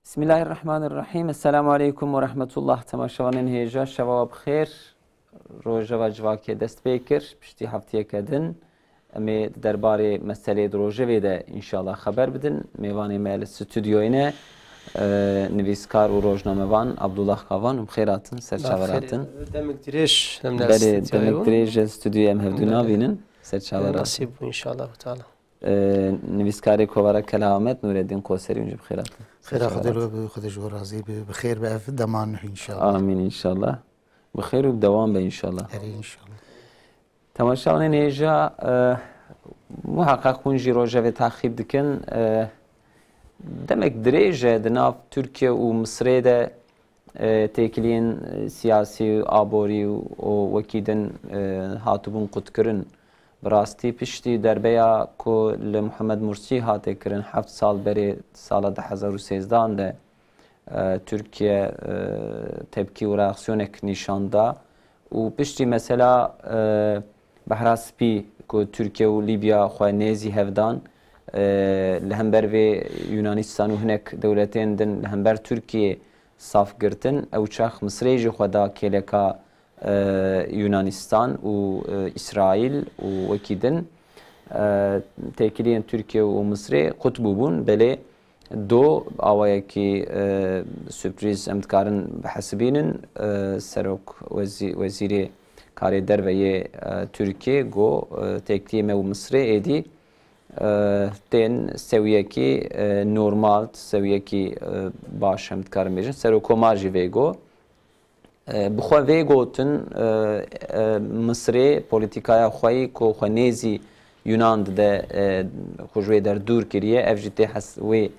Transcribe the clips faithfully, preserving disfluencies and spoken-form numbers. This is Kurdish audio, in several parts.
Bismillahirrahmanirrahim. Esselamu aleykum ve rahmetullah. Temaşevanên hêja, şeva we bi xêr. Rojeva civakê dest pê kir. Piştî heftiyeke din em ê di derbarê meseleyê di rojevê de înşallah xeber bidin. Mêvanê me li stûdyoyê ne, e, nivîskar û rojnamevan Abdullah Kavan û bi xêr hatin, ser çaver hatin. Demek dirêj em ne Belê, stûdyoyê demek bûn. Dirêj ji stûdyoyê em hevdû Belê. Nabînin, ser çaver hatin. Nasîb bû înşallah teala. E, nivîskarê kovara Kelehamet Nûreddîn Qoserî hûn jî bi xêr hatin. Xêra Xwedê li we bi, Xwedê ji we razî bi, bi xêr be ev dema nuh înşallah. Amîn înşallah. Bi xêr û bi dewam be înşallah. Erê înşallah. Temaşevanên hêja, e, muheqeq hûn jî rojevê taxîb dikin. E, demek dirêj e di nav Tirkiye û Misirê de, e, têkiliyên, e, siyasî, aborî û wekî din, e, hatibûn qutkirin. Bi rastî piştî derbeya ku li Muhammed Mursî hate kirin heft sal berê sala du hezar û sêzdehan de, e, Tirkiye, e, tepkî û reaksiyonek nîşan da û piştî mesela, e, Behra Spî ku Tirkiye û Lîbya xwe nêzî hevdan, e, li hember vê Yunanîstan û hinek dewletên din li hember Tirkiyê saf girtin, ew çax Misirê jî xwe da kêleka, e, Yunanîstan û, e, Îsraîl û wekî din, e, têkiliyên Tirkiye û Misirê qut bûbûn. Belê do awayekî, e, sürprîz em dikarin bihesibînin. E, Serok Wezî-, Wezîrê Karê Derve yê, e, Tirkiyê got, e, têkiliyê me û Misirê êdî, e, tên sewiyekî, e, normal, sewiyekî, e, baş em dikarin bêjin. Serokomar jî vê got. E, bi xwe vê gotin, e, e, Misirê polîtîkaya xwe yî ku xwe nêzî Yunan dide, e, xwe ji wê der dûr kiriye, ev jî tê hes-, wê,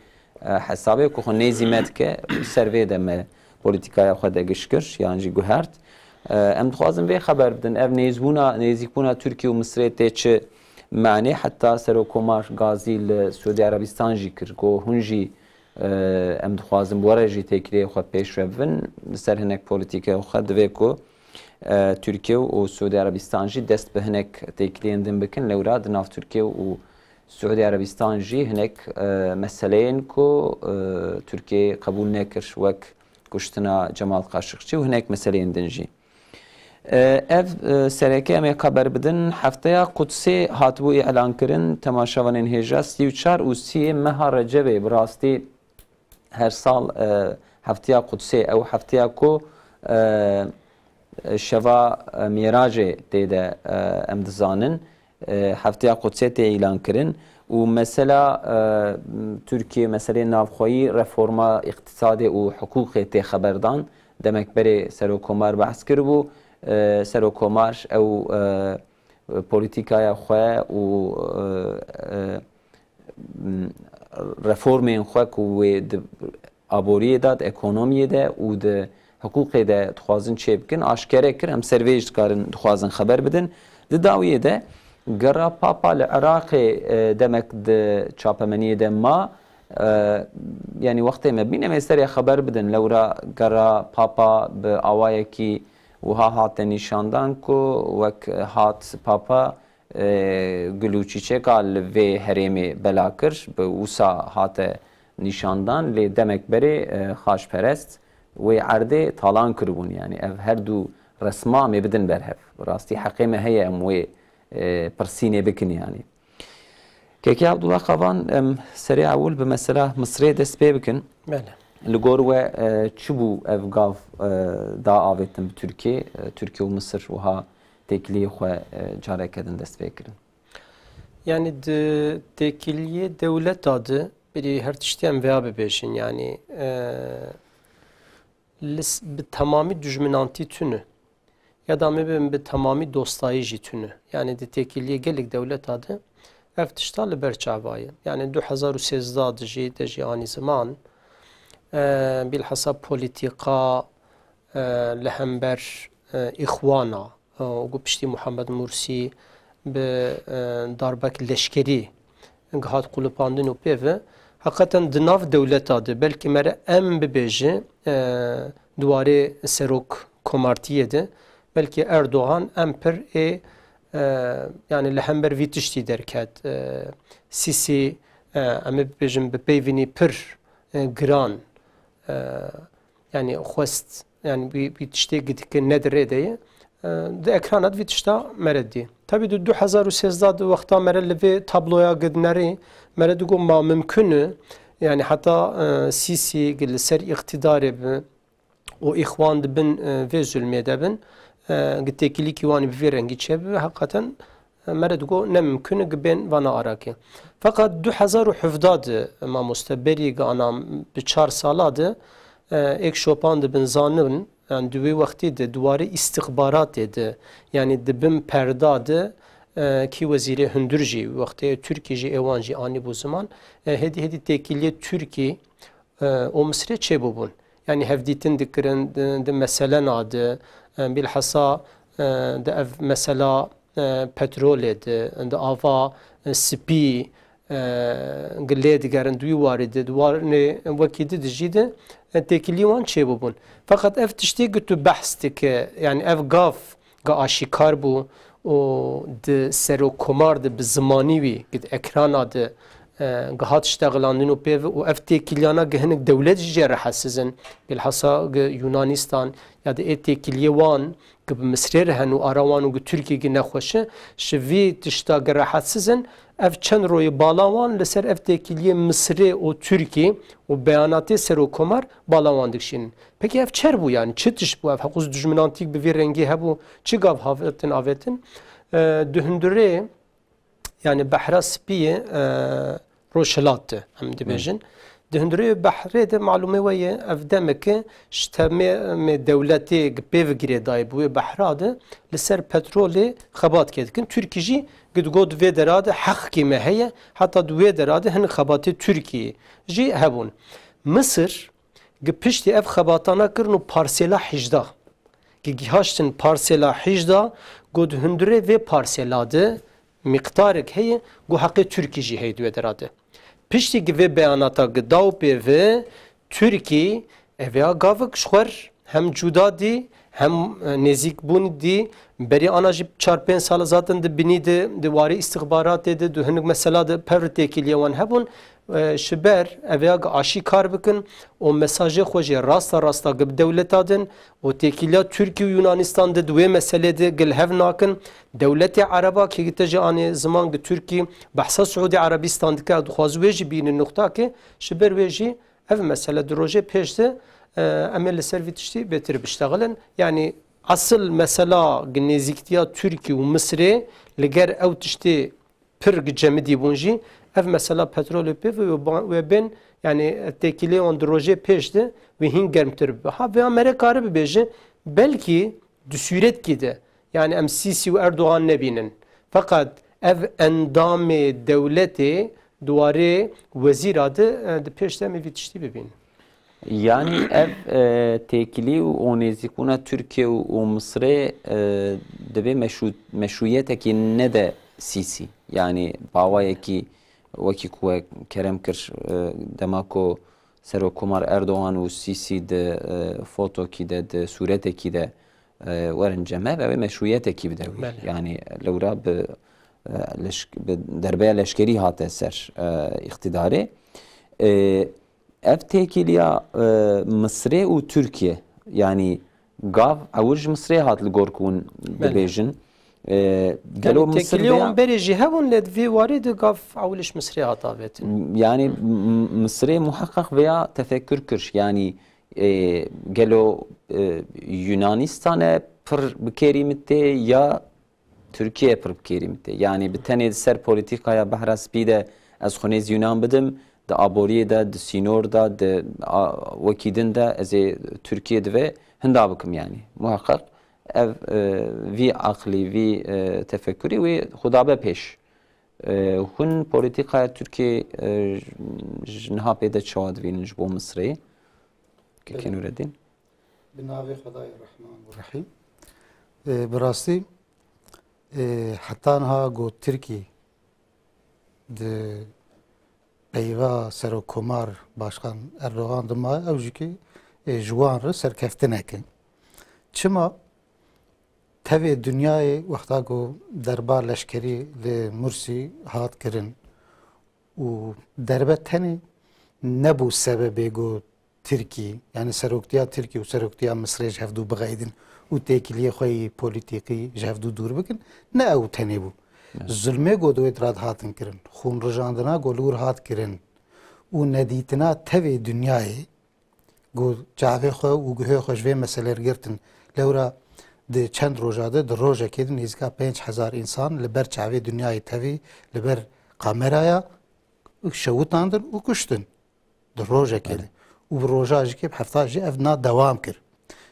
e, hesabê ku xwe nêzî me dike, ser vê de me polîtîkaya xwe de giş kir, yan jî guhert. E, em dixwazin vê xeber bidin, ev nêzbûna, nêzîkbûna Tirkiye û Misirê tê çi manê, heta Serokomar Gazî li Suûdî Erebistan jî kir, ku hûn jî, e, em dixwazin bi we re jî têkiliyê xwe pêş ve bibin, li ser hinek polîtîkaya xwe divê ku, e, Tirkiye û Suûdî Erebistan jî dest bi hinek têkiliyên din bikin, lewra di nav Tirkiye û Suûdî Erebistan jî hinek, e, meseleyên ku, e, Tirkiyeyê qebûl nekir, wek kuştina Cemal Kaşıkçı û hinek meseleyên din jî. E, ev, e, sereke em ê xeber bidin, hefteya Qudsê hatibû îlankirin, temaşevanên hêja, sî û çar û sî meha Recebê, bi rastî her sal, e, hefteya Qudsê, ew hefteya ku, e, şeva, e, Mîracê tê de, e, em dizanin, e, hefteya Qudsê tê îlan kirin û mesela, e, Tirkiye meseleyê navxweyî reforma îqtisadê û hiqûqê tê xeberdan. Demek berê Serokomar behs kiribû. E, Serokomar ew, e, polîtîkaya xwe û, e, e, reformên xwe ku wê di aboriyê de, di ekonomiyê de û di hiqûqê de dixwazin çêbikin, aşkere kir. Em ser vê jî dikarin dixwazin xeber bidin. Di dawiyê de gera Papa li Iraqê, e, demek di çapemeniyê de ma, e, yanî wextê me bîn, em ê serê xeber bidin. Lewra gera Papa bi awayekî wiha hate nîşandan ku wek hat Papa, e, gul û çîçeka li vê herêmê bela kir, bi wisa hate nîşandan, lê demek berê, e, xaçperest wê erdê talan kiribûn. Yanî ev her du resma em ê bidin ber hev. Bi rastî heqê me heye em wê, e, pirsînê bikin yanî. Kekê Abdullah Kavan, em serê ewil bi mesela Misirê dest pê bikin. Belê. Li gor we, e, çi bû ev gav, e, da avêtin bi Tirkiye? E, Tirkiye û Misir wiha têkiliyê xwe, e, careke din dest pê kirin. Yanî di têkiliyê dewleta de berî her tiştî em vêya bibêjin. Yanî, e, li s-, bi temamî dijminantî tune. Ya da em ê bibin bi temamî dostayî jî tune. Yanî di têkiliyê gelek dewleta de ev tişta li ber çava ye. Yanî du hezar û sêzdeh de jî, de jî anî ziman, e, bilhassa polîtîka, e, li hember, e, Îxwana, e, û ku piştî Muhammed Mursî bi, e, darbek leşkerî gihat qulipandin û pê ve, heqeten di nav dewleta de, belkî mere em bibêje, e, di warê serok komartiyê de, belkî Erdogan em pir ê, e, yanî li hember vî tiştî derket. E, Sîsî, e, em ê bibêjin bi peyvînî pir, e, giran, e, yani xwest, yani bir, bir tiştê gidike ne di rê de ye. E, di ekrana di vî tişta mere dî. Tabii di du hezar û sêzdeh di wexta mere li vê tabloya gidnerî, mere digo ma mimkun e, yani heta, e, Sîsî gi li ser îqtidarê bi, û îxwan di bin, e, vê zulmê de bin, e, gi têkilîkî wan bi vê rengî çêbibe, heqeten, e, mere digo ne mimkun e gi bên vana arakê. Feqet du hezar û hevdeh de mamoste berî gi ana bi çar sala de, e, êk şopan dibin zanin, yani di wê wextî de di warê îstixbaratê de, yani di bin perda de, e, kî wezîrê hundir jî, wextê Tirkî jî ê wan jî anîbû ziman, e, hêdî hêdî têkiliyê Tirkî, e, û Misirê çêbûbûn. Yani hevdîtin dikirin, di, di meselena di, e, bilhassa, e, di ev mesela, e, petrolê di, di ava, e, spî, e, gi lê digerin, di wî warî di, di warê wekî di dijî di, e, têkilî wan çêbûbûn. Feqet ev tiştê gi tu behs dike, yani ev gav ga aşîkar bû û di serokkomar de bi zimanî wî, gi di ekrana de, e, gi hat ştexlandin û pê ve û ev têkiliyana gi hinek dewlet jî jê rehetsiz in. Bilhassa gi Yunanistan ya di ê têkiliyê wan gi bi Misrê re hen û ara wan û gi Tirkî gi nexweş e, ji vî tişta gi rehetsiz in, ev çend royê bala wan li ser ev têkiliyê Misrê û Tirkî û beyanatê serokkomar bala wan dikişînin. Peki ev çer bû yani? Çi tişt bû ev? Heqûz dijminantîk bi vî rengî hebû? Çi gav havetin avêtin? E, di hundirê yani Behra Spî ye, e, Rojhilat de, em dibêjin. Di hundirê behrê de malûmê we ye, ev demeke ji temê me dewletê gi pê ve girêdayî bi wê behra de li ser petrolê xebat kê dikin. Tirkî jî gi digot vê dera de heqkî me heye, heta di wê dera de hin xebatê Tirkiyê jî hebûn. Misir gi piştî ev xebatana kirin û parsêla hejdeh. Gi gihaştin parsêla hejdeh, got hundirê vê parsêla de miqdarek heye, got heqê Tirkî jî heye di wê dera de. Piştî gi vê beyanata gi da û pê ve, Tirkî ev ya gavik ji xwe r hem cuda dî, hem, e, nêzîkbûn dî. Berî ana jî çar pênc sal zaten di binî de, di warê îstixbaratê de, di hinek mesela de pevr têkiliyê wan hebûn. E, ji ber ev ya gi aşîkar bikin û mesajê xwe jî rasta rasta gi bi dewleta din û têkiliya Tirkî û Yunanistan de di wê meselê de gi li hev nakin. Dewletê Ereba kê gi te jî anê ziman gi Tirkî behsa Siûdî Erebistan dike, ew dixwaze wê jî bînin nuqtakê. Ji ber wê jî ev mesele di rojê pêş de, e, em ê li ser vî tiştî bêtir biştexilin. Yanî esil mesela gi nêzîktiya Tirkî û Misirê li ger ew tiştê pir gi cemidî bûn jî, ev mesela petrolê pê ve wê ba-, wê bên, yanî têkilê wan di rojê pêş de wê hîn germtir bibe. Ha, vêya mere kare bibêje, belkî di sûretkî de, yanî em Sîsî û Erdogan nebînin. Feqet ev endamê dewletê di warê wezîra de, e, di pêş de em ê vî tiştî bibînin. Yanî ev, e, têkilî û, û nêzîkbûna Tirkiye û, û Misirê, e, divê meşrû-, meşrûyetekî nede Sîsî. Yanî bawayekî wekî ku we kerem kir, e, dema ku Serokkomar Erdogan û Sîsî di, e, fotokî de, di sûretekî de, e, werin cem hev, ew ê meşrûyetekî bide wî. Belê. Yanî lewra bi, e, leşk-, bi derbeya leşkerî hate ser, e, îqtidarê. E, Ev têkiliya, e, Misirê û Tirkiye, yanî gav ewil ji Misirê hat li gor ku hûn Belê. dibêjin. E, gelo Yanî Misir têkiliyê vêya wan berê jî hebûn, lê di vê warî de gav ewil ji Misirê hat avêtin. Yanî m-, m-, Misirê muheqeq vêya tefekkür kir. Yanî, e, gelo, e, Yunanîstane pir bi kêrî min tê ya Tirkiye pir bi kêrî min tê. Yanî bi tenê di ser polîtîkaya Behra Spî de ez xwe nêz Yunan bidim, di aboriyê de, di sînor de, di a-, wekî din de ez ê Tirkiye divê hinda bikim yanî. Muheqeq ev, e, vî aqlî, vî, e, tefekurî wê xwe dabe pêş. E, hûn polîtîkaya Tirkiye, e, ji niha pê de çawa dibînin ji bo Misirê? Kekê Belê. Nureddin. Bi navê Xwedayê Rehman û Rehîm. E, bi rastî, e, heta niha got Tirkî di peyva Serokkomar Başkan Erdogan de maye, ew jî ki, e, ji wan re serkeftinek e. Çima? Tevê dinyayê wexta ku derba leşkerî li Mursî hat kirin û derbe tenê nebû sebebê ku Tirkî, yanî seroktiya Tirkî û seroktiya Misrê ji hevdû bixeydin û têkiliyê xwe yî polîtîkî ji hevdû dûr bikin, ne ew tenê bû. Evet. Zulmê ku di wê dira dihatin kirin, xûnrijandina ku li wir hat kirin û nedîtina tevê dinyayê, ku çavê xwe û guhê xwe ji vê meselê re girtin. Lewra di çend roja de, di rojekê de nêzîka pênc hezar însan li ber çavê dinyayê tevî, li ber kameraya şewitandin û kuştin. Di rojekê de. Belê. Û bi roja jî kê bi hefta jî ev na dewam kir.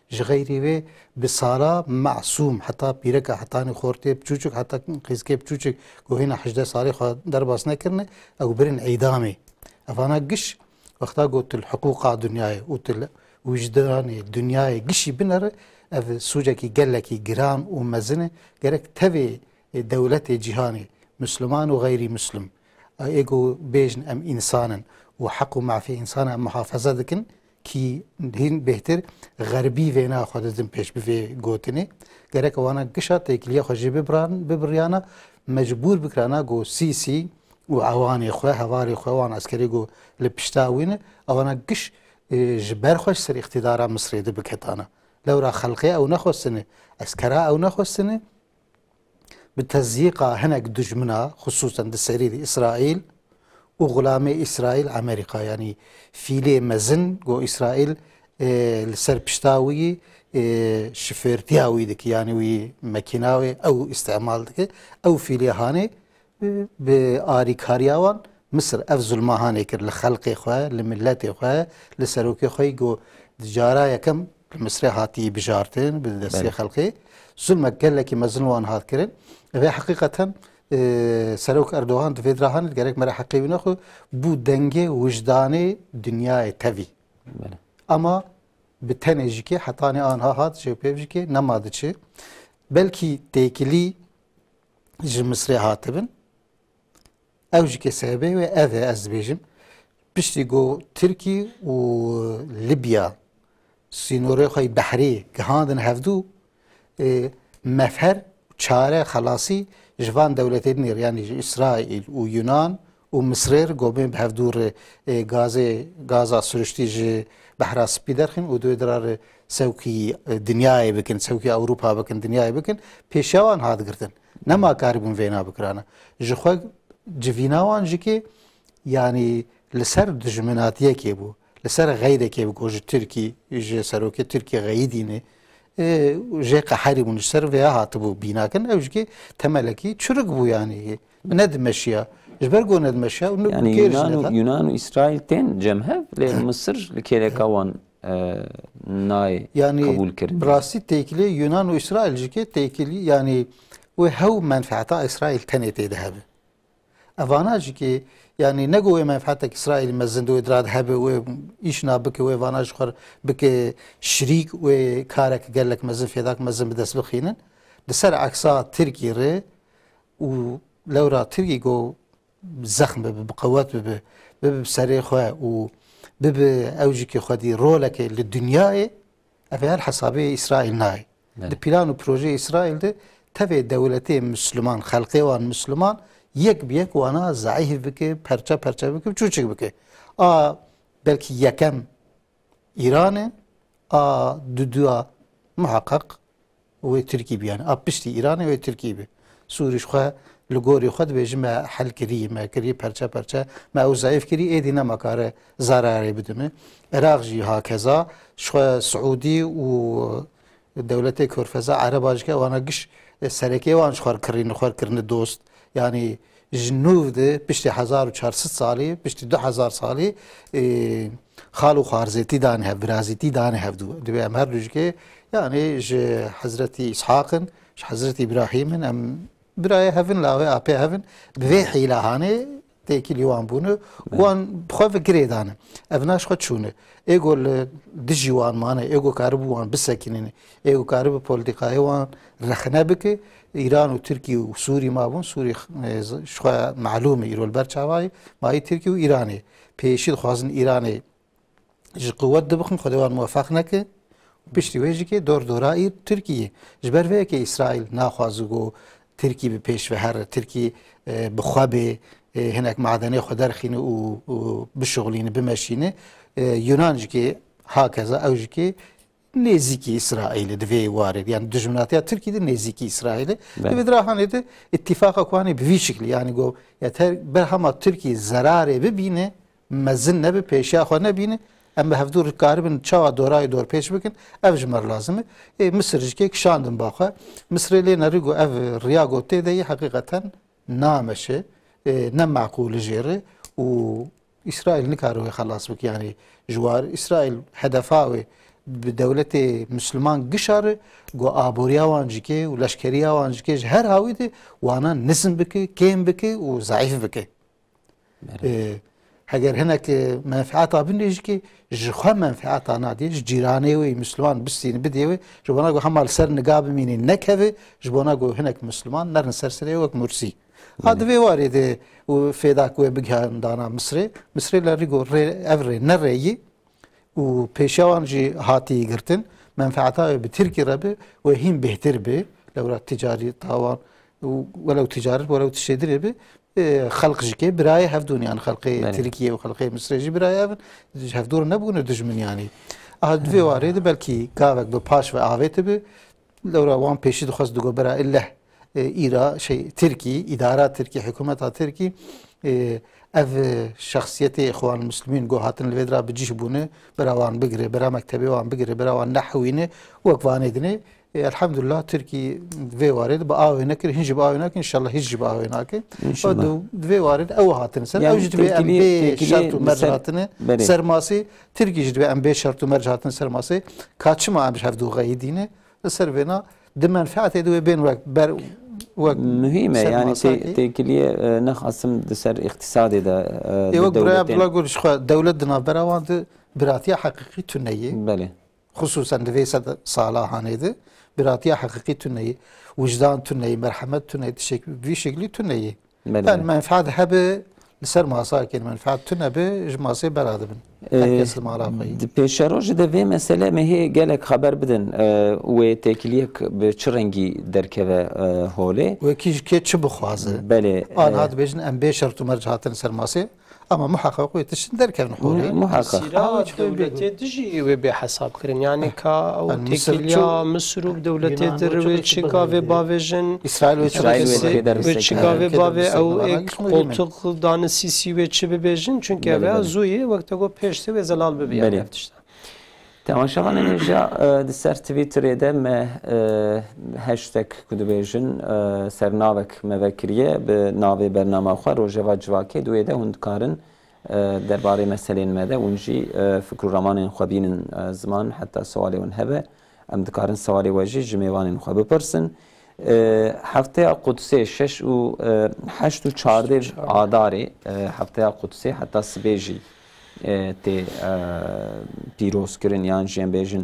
Ji xeyrî wê bi sala masûm, heta pîreka, hetanî xortê biçûçik, heta qîzkê biçûçik ku hîna hejdeh salî xwe derbas nekirine, ew birin îdamê. Evana giş wexta ku tu li hiqûqa dinyayê û tu li wijdanê dinyayê gişî binere, ev sûcekî gelekî giran û mezin e. Gerek tevê, e, dewletê cîhanê, Misliman û xeyrî Mislim, e, ê ku bêjin em însan in û heq û mafê însan em muhafaza dikin, kî hîn bêhtir xerbî vêna xwe didin pêş bi vê gotinê. Gerek wana gişa têkiliya xwe jê bibran-, bibiriyana, mecbûr bikirana ku Sîsî û ewanê xwe, hevalê xwe, wan eskerê ku li pişta wî ne, ewana giş, e, ji ber xwe ji ser îqtîdara Misrê de biketana. Lewra xelqê ew nexwestine, eskera ew nexwestine, bi tezyîqa hinek dijmina, xisûsen di serî de Îsraîl û xulamê Îsraîl Amerîka, yanî fîlê mezin ku Îsraîl, e, li ser pişta wî, e, şifêrtiya wî dike, yanî wî mekîna wê ew îstimal dike, ew fîlê hanê, e, bi arîkariya wan Misir ev zulma hanê kir li xelqê xwe, li miletê xwe, li serokê xwe ku di cara yekem li Misrê hatiye bijartin bi destê Belê. xelkê. Zulmek gelekî mezin wan hat kirin. Vê heqîqeten, e, Serok Erdogan di vê dira hanê, gerek me re heqê wî nexwe, bû dengê wijdanê dinyayê tevî. Belê. Ama bi tenê jî kê hetanî anha hat jê pêv jî kê nema diçe. Belkî têkilî ji Misrê hatibin. Ew jî ke sebebê wê ev e, ez dibêjim. Piştî ku Tirkî û Libya sînorê xwe yê behrî gihandin hevdû, e, mefher, çare, xelasî ji van dewletê dinê re, yanî ji Îsraîl û Yunan û Misrê re, ku bên bi hevdû re, e, gazê, gaza siruştî ji Behra Spî derxin û di wê dira re sewkî, e, dinyayê bikin, sewkî Ewropa bikin, dinyayê bikin, pêşiya wan hat girtin. Nema karibûn vêna bikirana. Ji xwe civîna wan jî kê, yanî li ser dijminatiyekê bû, li ser xeydekê bû ku ji Tirkî, ji serokê Tirkî xeyidîne, e, jê qeherî bûn, ji ser vêya hatibû bînakin, ew jî kê temelekî çirik bû yanî. Ne dimeşiya. Ji ber ku ne dimeşiya, û ne Yanî kêr jî Yunan û, neda. Yunan û Îsraîl tên cem hev, lê Misir li kêleka wan, e, nayê Yanî qebûl kirin. Bi rastî têkilê Yunan û Îsraîl jî kê têkilî, yanî wê hew menfeeta Îsraîl tenê tê de hebe. Evana jî kê, yanî ne ku wê menfeetek Îsraîl mezin di wê dira de hebe, wê îş na bike, wê vana ji xwe bike şirîk, wê karek gelek mezin, fêdak mezin bi dest bixînin. Di ser eksa Tirkî re û lewra Tirkî ku zexm bibe, bi qewet bibe, bibe bi serê xwe û bibe ew jî kê xwedî rolekê li dinyayê, ev ê her hesabê Îsraîl nayê. Belê. Di plan û projeyê Îsraîl de tevê dewletê Misliman, xelkê wan Misliman yek bi yek wana zeîf bike, perçe perçe bike, çûçik bike. A belkî yekem Îran e, a duduya muheqeq wê Tirkî bî, yanî a piştî Îranê wê Tirkî bî. Sûrî ji xwe li gorî xwe dibêje me hel kirî, me kirî perçe perçe, me ew zeîf kirî, êdî nema kare zararê bide me. Iraq jî hakeza, ji xwe Siûdî û dewletê Körfeza Ereba jî ke wana giş, e, serekê wan ji xwe kirîne, xwe kirine dost. Yanî ji nûv de piştî hezar û çar sed salî, piştî du hezar salî, e, xal û xwarzêtî dane hev, birazîtî dane hev dû. Divê em her du jî kê, yanî ji Hezretî Îshaq in, ji Hezretî Îbrahîm in, em birayê hev in, lawê apê hev in. Bi vê hîla hanê têkilî wan bûne, Belê. wan bi xwe ve girê dane. Ev na ji xwe çûne. Ê ku li dijî wan mane, ê ku karibû wan bisekinîne, ê ku karibû polîtîkayê wan rexne bike, Îran û Tirkî û Sûrî mabûn, Sûrî, e, ji xwe melûm e, îro li ber çavayê mayî Tirkî û Îranê. Pêşî dixwazin Îranê ji quwet dibixin, Xwedê wan muwefeq neke. Piştî wê jî kê dor dora î Tirkiyê. Ji ber vê yekê Îsraîl naxwaze ku Tirkî bi pêş ve here, Tirkî, e, bi xwe bê, e, hinek madenê xwe derxîne û, û bişuxulîne, bimeşîne. E, Yunan jî kê Hakeza ew jî kê nêzîkî Îsraîlê di vê warê de, yani dijminatiya Tirkî de nêzîkî Îsraîlê. Di vê dirahanê de îtîfaqa ku anî bi vî şiklî, yani go, ya ter berhema Tirkî zerarê bibîne, mezin nebe, pêşiya xwe nebîne, em bi hevdû karibin çawa dorayê dorpêç bikin, ev ji me re lazim e. Ê, Misir jî kê kişandin ba xwe. Misirê lê nerî go ev riya go tê de yê heqîqeten nameşe, e, ne meqûl e jê re û Îsraîl nikare wê xelas bike. Yanî ji war Îsraîl hedefa wê bi dewletê Misliman gişare, go aboriya wan jî kê û leşkeriya wan jî kê ji her hawî de wana nizm bike, kêm bike û zeîf bike. Belê. Ê, heger hinek, e, menfeeta bindê jî kê ji xwe menfeeta nadê, ji cîranê wê Misliman bistîne bidê wê, ji bona ku hema li ser niga bimînî nekeve, ji bona ku hinek Misliman nerin ser serê wek Mursî. Ha, Belê. Di vê warê de û fêda ku wê bigihan dana Misrê, Misrê li rî ku rê, ev rê ne rê yî û pêşiya wan jî hatî girtin, menfeeta wê bi Tirkî re bi, wê hîn bêhtir bi, lewra ticarî tawan û welew ticaret, welew tiştê dirê bi, e, xelq jî kê birayê hevdûn, yani xelqê Belê. Tirkiyê û xelqê Misrê jî birayê ev in, ji hevdû re nebûne dijmin yani. Aha, di vê warê de belkî gavek bi paş ve avêti bi, lewra wan pêşî dixwest digo bera illeh, e, îra, şey, Tirkî, îdara Tirkî, hikûmeta Tirkî, e, ev, e, şexsiyetê Îxwan Muslimîn go hatin li vê dira bi cih bûne, bera wan bigire, bera mektebê wan bigire, bera wan nehwîne, wek vanê dinê. E, elhamdulillah, Tirkî vê warê de bi awê nekir, hin jî bi awê nake, înşallah hîç jî bi awê nake. Înşallah. Di, di vê warê de ew hatine ser. Yani Ew jî divê em têkiliyê, bê têkiliyê şert û li merc ser hatine Belê. ser masê, Tirkî jî divê em bê şert û merc hatine ser masê. Ka çima em ji hevdû xeyî dîne? Li ser vêna di menfeetê de wê bên wek ber, wek Muhîm e, ser yani masakê. tê-, têkiliyê, e, nexasim di ser îqtisadê de, e, Ê, di wek biraya dewletên Abdullah got, ji xwe dewlet di navbera wan de biratiya heqîqî tune ye. Belê. Xisûsen di vê sed sala hanê de biratiya heqîqî tune ye. Wijdan tune ye, merhemet tune ye, tişek-, vî şeklî tune ye. Belê, Yani belê. menfaat hebe li ser masakê, menfaat tune be, ji masê bera dibin. Ee, Herkes li mala xwe yî. Di pêşerojê de vê mesele me hê gelek xeber bidin, ee, wê têkiliyek bi çi rengî derkeve, ee, holê? Wekî ji kê çi bixwaze? Belê, Aniha ee, dibêjin em bê şert û merc hatin ser masê, ama muheqeq wê tiştin derkevin holê. Mu-, muheqeq. Mesela Awa çi wê bê- dewletê dijî wê bê hesab kirin. Yani ka ew Yani Misir têkiliya çi- Misir û dewletê Yunan dir wê wê çi çi gavê bavê- bavêjin? Îsraîl wê çi Îsraîl wê bavê- çi gavê bavê ew êk qoltuk dane sîsî wê çi bibêjin? Çünkü Belê, ev ya belê. zû ye, wekta ku pêştê wê zelal bibiya Belê. ev tişta. Temaşevanên hêja, e, di ser Twitterê de me, e, hashtag ku dibêjin, e, sernavek me vekiriye bi navê bernama xwe Rojeva Civakê, di wê de hûn dikarin, e, derbarê meselên me de hûn jî, e, fikr û ramanên xwe bînin, e, ziman, heta sewalê hûn hebe. Em dikarin sewalê we jî ji mêvanên xwe bipirsin. E, Hefteya Qudsê şeş û, e, heşt û çardeh Adarê, e, Hefteya Qudsê heta sibê jî, e, tê, e, pîrozkirin, yan jî em bêjin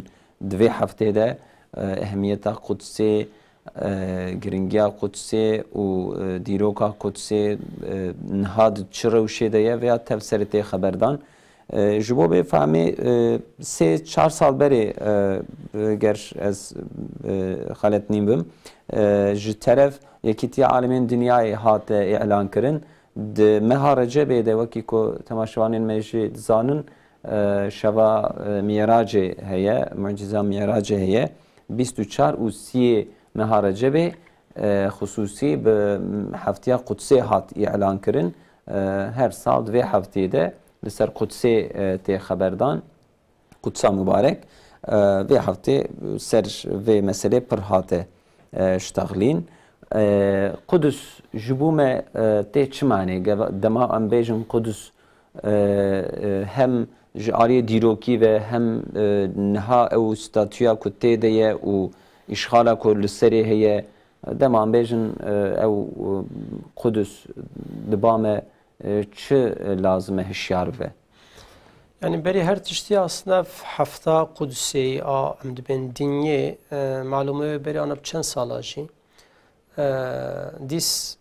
di vê heftê de, e, ehemiyeta Qudsê, e, giringiya Qudsê û, e, dîroka Qudsê, e, niha di çi rewşê de ye, vêya tev serê tê xeberdan. E, ji bo bêfamê, e, sê çar sal berê, e, e, ger ez, e, xelet nîm bim, e, ji teref Yekîtiya Alemên Dinyayê hate îlan kirin. Di meha Recebê de, wekî ku temaşevanên me jî dizanin, e, şeva, e, Mîracê heye, mucîza Mîracê heye. Bîst û çar û siyê meha Recebê, e, xisûsî bi Heftiya Qudsê hat îlan kirin. E, her sal di vê heftiyê de li ser Qudsê, e, tê xeberdan, Qudsa Mubarek. E, vê heftê ser vê meselê pir hate, e, ştexlîn. E, Qudus ji bo me, e, tê çi manê? Geva-, dema em bêjin Qudus, e, e, hem ji aliyê dîrokî ve hem, e, niha ew statûya ku tê de ye û îşxala ku li serê heye, dema em bêjin, e, ew, e, Qudus diba me, e, çi lazim e hişyar bibe? Yani berî her tiştî aslında ev hefta Qudusê a em dibên dinyê, e, malûmê wê berî ana bi çend sala jî, e, dîs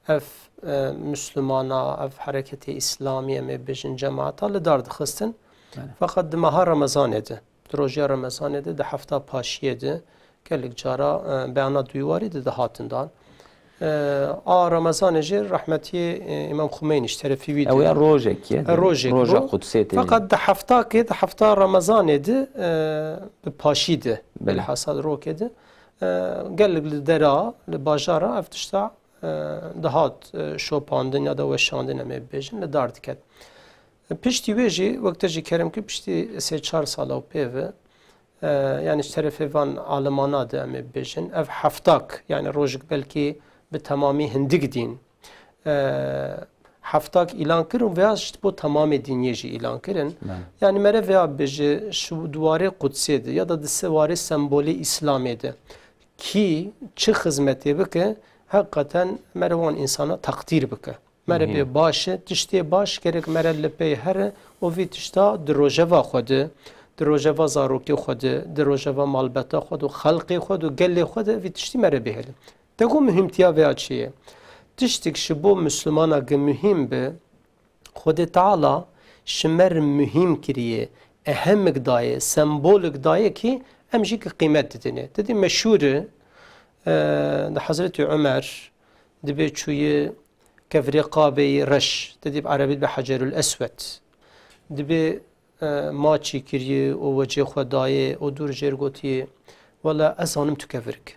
ev, e, Müslümana, ev hereketê Îslamî, em ê bêjin cemaeta li dar dixistin. Belê. Feqet di meha Remezanê de, di rojiya Remezanê de, di hefta paşiyê de gelek cara, e, beyana duywarî de dihatin dan. E, a Remezanê jî rehmetiyê, e, Îmam Xumeynî ji terefî wî Ew de. ya rojek ye. E, rojek Roja bû. Qudsê tê. Feqet di heftakê, di hefta Remezanê de, e, bi paşî de, Belê. bilhassa di rokê de, e, gelek li dera, li bajara ev tişta, e, dihat, e, şopandin ya da weşandin em ê bibêjin, li dar diket. Piştî wê jî, wek te jî kerem kir, piştî sê çar sala û pê ve, e, yani ji terefê van alimana de em ê bibêjin, ev heftak, yani rojek belkî bi temamî hindik dîn, e, heftak îlan kir û vêya ji bo temamê dîniyê jî îlan kirin. Belê. Yani mere vêya bibêje, ji di warê Qudsê de ya da di se-, warê sembolê Îslamê de kî çi xizmetê bike, heqîqeten mere wan însana teqdîr bike. Mere Muhîm. bê baş e, tiştê baş gerek mere li pey here û vî tişta di rojeva xwe de, di rojeva zarokê xwe de, di rojeva malbeta xwe de û xelqê xwe de û gelê xwe de vî tiştî mere bihêle. Te got muhîmtiya vêya çi ye? Tiştek ji bo Mislimana gi muhîm be, Xwedê Teala ji me re muhîm kiriye, ehemik daye, sembolik daye kî em jî ki qîmet didine. Didî meşhûr e, e, di Hezretî Umer dibê çûye kevirê qabê yê reş, didî bi erebî dibe Hecerul Eswed. Dibê, e, maçî kiriye û wecê xwe daye û dûr jêr gotiye, Wela ez zanim tu kevirik.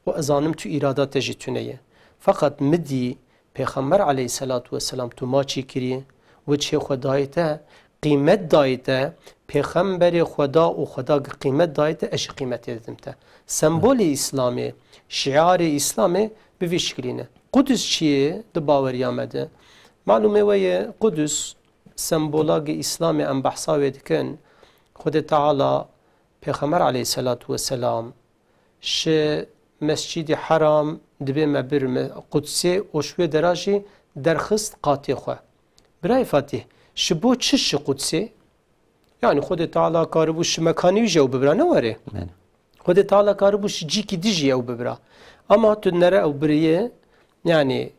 Û ez zanim tu îrada te jî tune ye. Feqet min dî Pêxember aleyhisselatu vesselam tu maçî kirî, wecihê xwe dayê te, qîmet dayê te, Pêxemberê Xweda û Xweda gi qîmet dayê te, ez jî qîmetê didim te. Sembolê Îslamê, şiarê Îslamê bi vî şiklî ne. Qudus çi ye di baweriya me de? Malûmê we ye, Qudus sembola gi Îslamê em behsa wê dikin. Xwedê Teala Pêxember aleyhisselatu vesselam ji Mescîdî Heram dibê me bir me Qudsê û ji wê dera jî derxist qatê xwe. Birayê Fatîh, ji bo çi şi Qudsê? Yani Xwedê Teala karibû ji mekanî wî jî ew bibira, ne were? Belê. Xwedê Teala karibû ji cîkî dî jî ew bibira. Ama tu nere ew biriye, yani,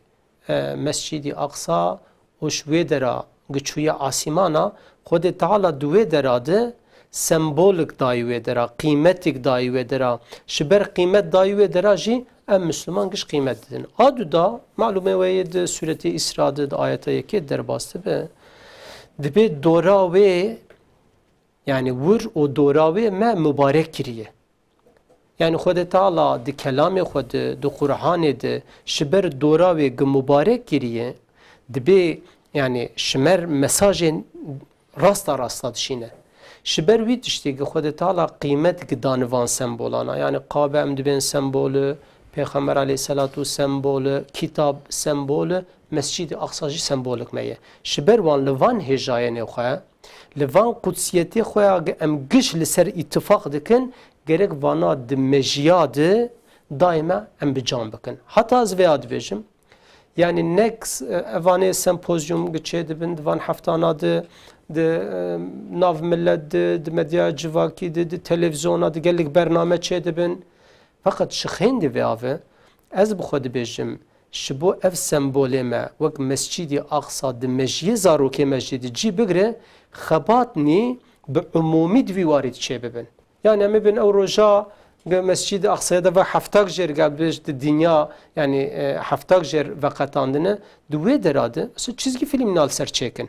e, Mescîdî Aqsa û ji wê dera gi çûye asîmana, Xwedê Teala di wê dera de sembolik dayî wê dera, qîmetik dayî wê dera. Ji ber qîmet dayî wê dera jî em Misliman giş qîmet didin. A du da, malûmê we yê di Sûretê Îsra de, di ayeta yekê derbas dibe. Dibê dora wê, yani wir û dora wê me mubarek kiriye. Yani Xwedê Teala di kelamê xwe de, di Qur'anê de ji ber dora wê gi mubarek kiriye, dibê yani ji me r mesajên rasta rasta dişîne. Ji ber wî tiştê gi Xwedê Teala qîmet gi dane van sembolana. Yani Kabe em dibên sembolu, Pêxember aleyhisselatu sembolu, kitab sembolu, Mescîdî Aqsa jî sembolik me ye. Ji ber wan li van hêjayênê xwe, li van qudsiyetê xwe ya gi em giş li ser îtifaq dikin, gerek vana di mejiya de daîme em bi can bikin. Heta ez vêya dibêjim, yani nek s-, evanê sempozyum gi çê dibin, di van heftana de, di, e, nav milet de, di medya civakî de, di televîzyona de gelek bername çê dibin. Feqet ji xêndê vê ave, ez bi xwe dibêjim, ji bo ev sembolê me, wek Mescîdî Aqsa di mejiyê zarokê me jî di cî bigire, xebat nî bi umûmî di vî warî di çê bibin. Yani em ê bin ew roja gi Mescîdî Aqsaya de ve heftak jêr, gel bêj di dinya, yani, e, heftak jêr veqetandine, di wê dera de, mesela çizgi filmîna li ser çêkin.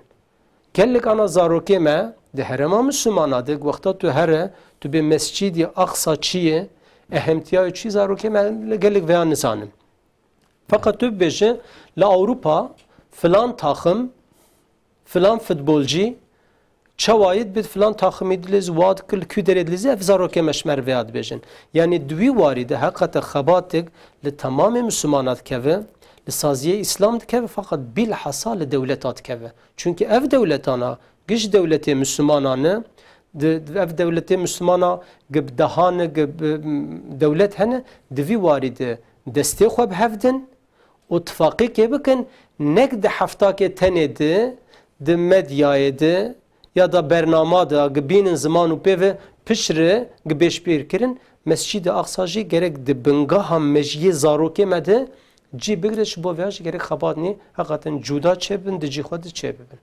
Gelek ana zarokê me di herêma Mislimana de, wexta tu here, tu bê Mescîdî Aqsa çi ye, ehemtiya wê çi, zarokê me li gelek veya nizanin. Feqet tu bibêje, li Ewropa filan taxim, filan futbolcî, çawa yê dibê filan taximî dilêz, wa dikir, li kû derê dilêzî, ev zarokê me ji me re veya dibêjin. Yani di wî warî de heqete xebatek li temamê Mislimana dikeve, li saziyê Îslam dikeve, feqet bîlhesa li dewleta dikeve. Çunke ev dewletana, giş dewletê Mislimana ne, di, di, ev dewletê Mislimana gi bi dehan e, gi bi, m, dewlet hene, di vî warî de destê xwe bi hev din û tifaqîkê bikin, nek di heftakê tenê de, di medyayê de ya da bernama de gi bînin ziman û pê ve piştre gi bêşbîr kirin, Mescîdê Aqsa jî gerek di bingeha mejiyê zarokê me de cî bigire, ji bo vêya jî gerek xebat nî heqeten cuda çêbin, di cî xwe de çêbibin.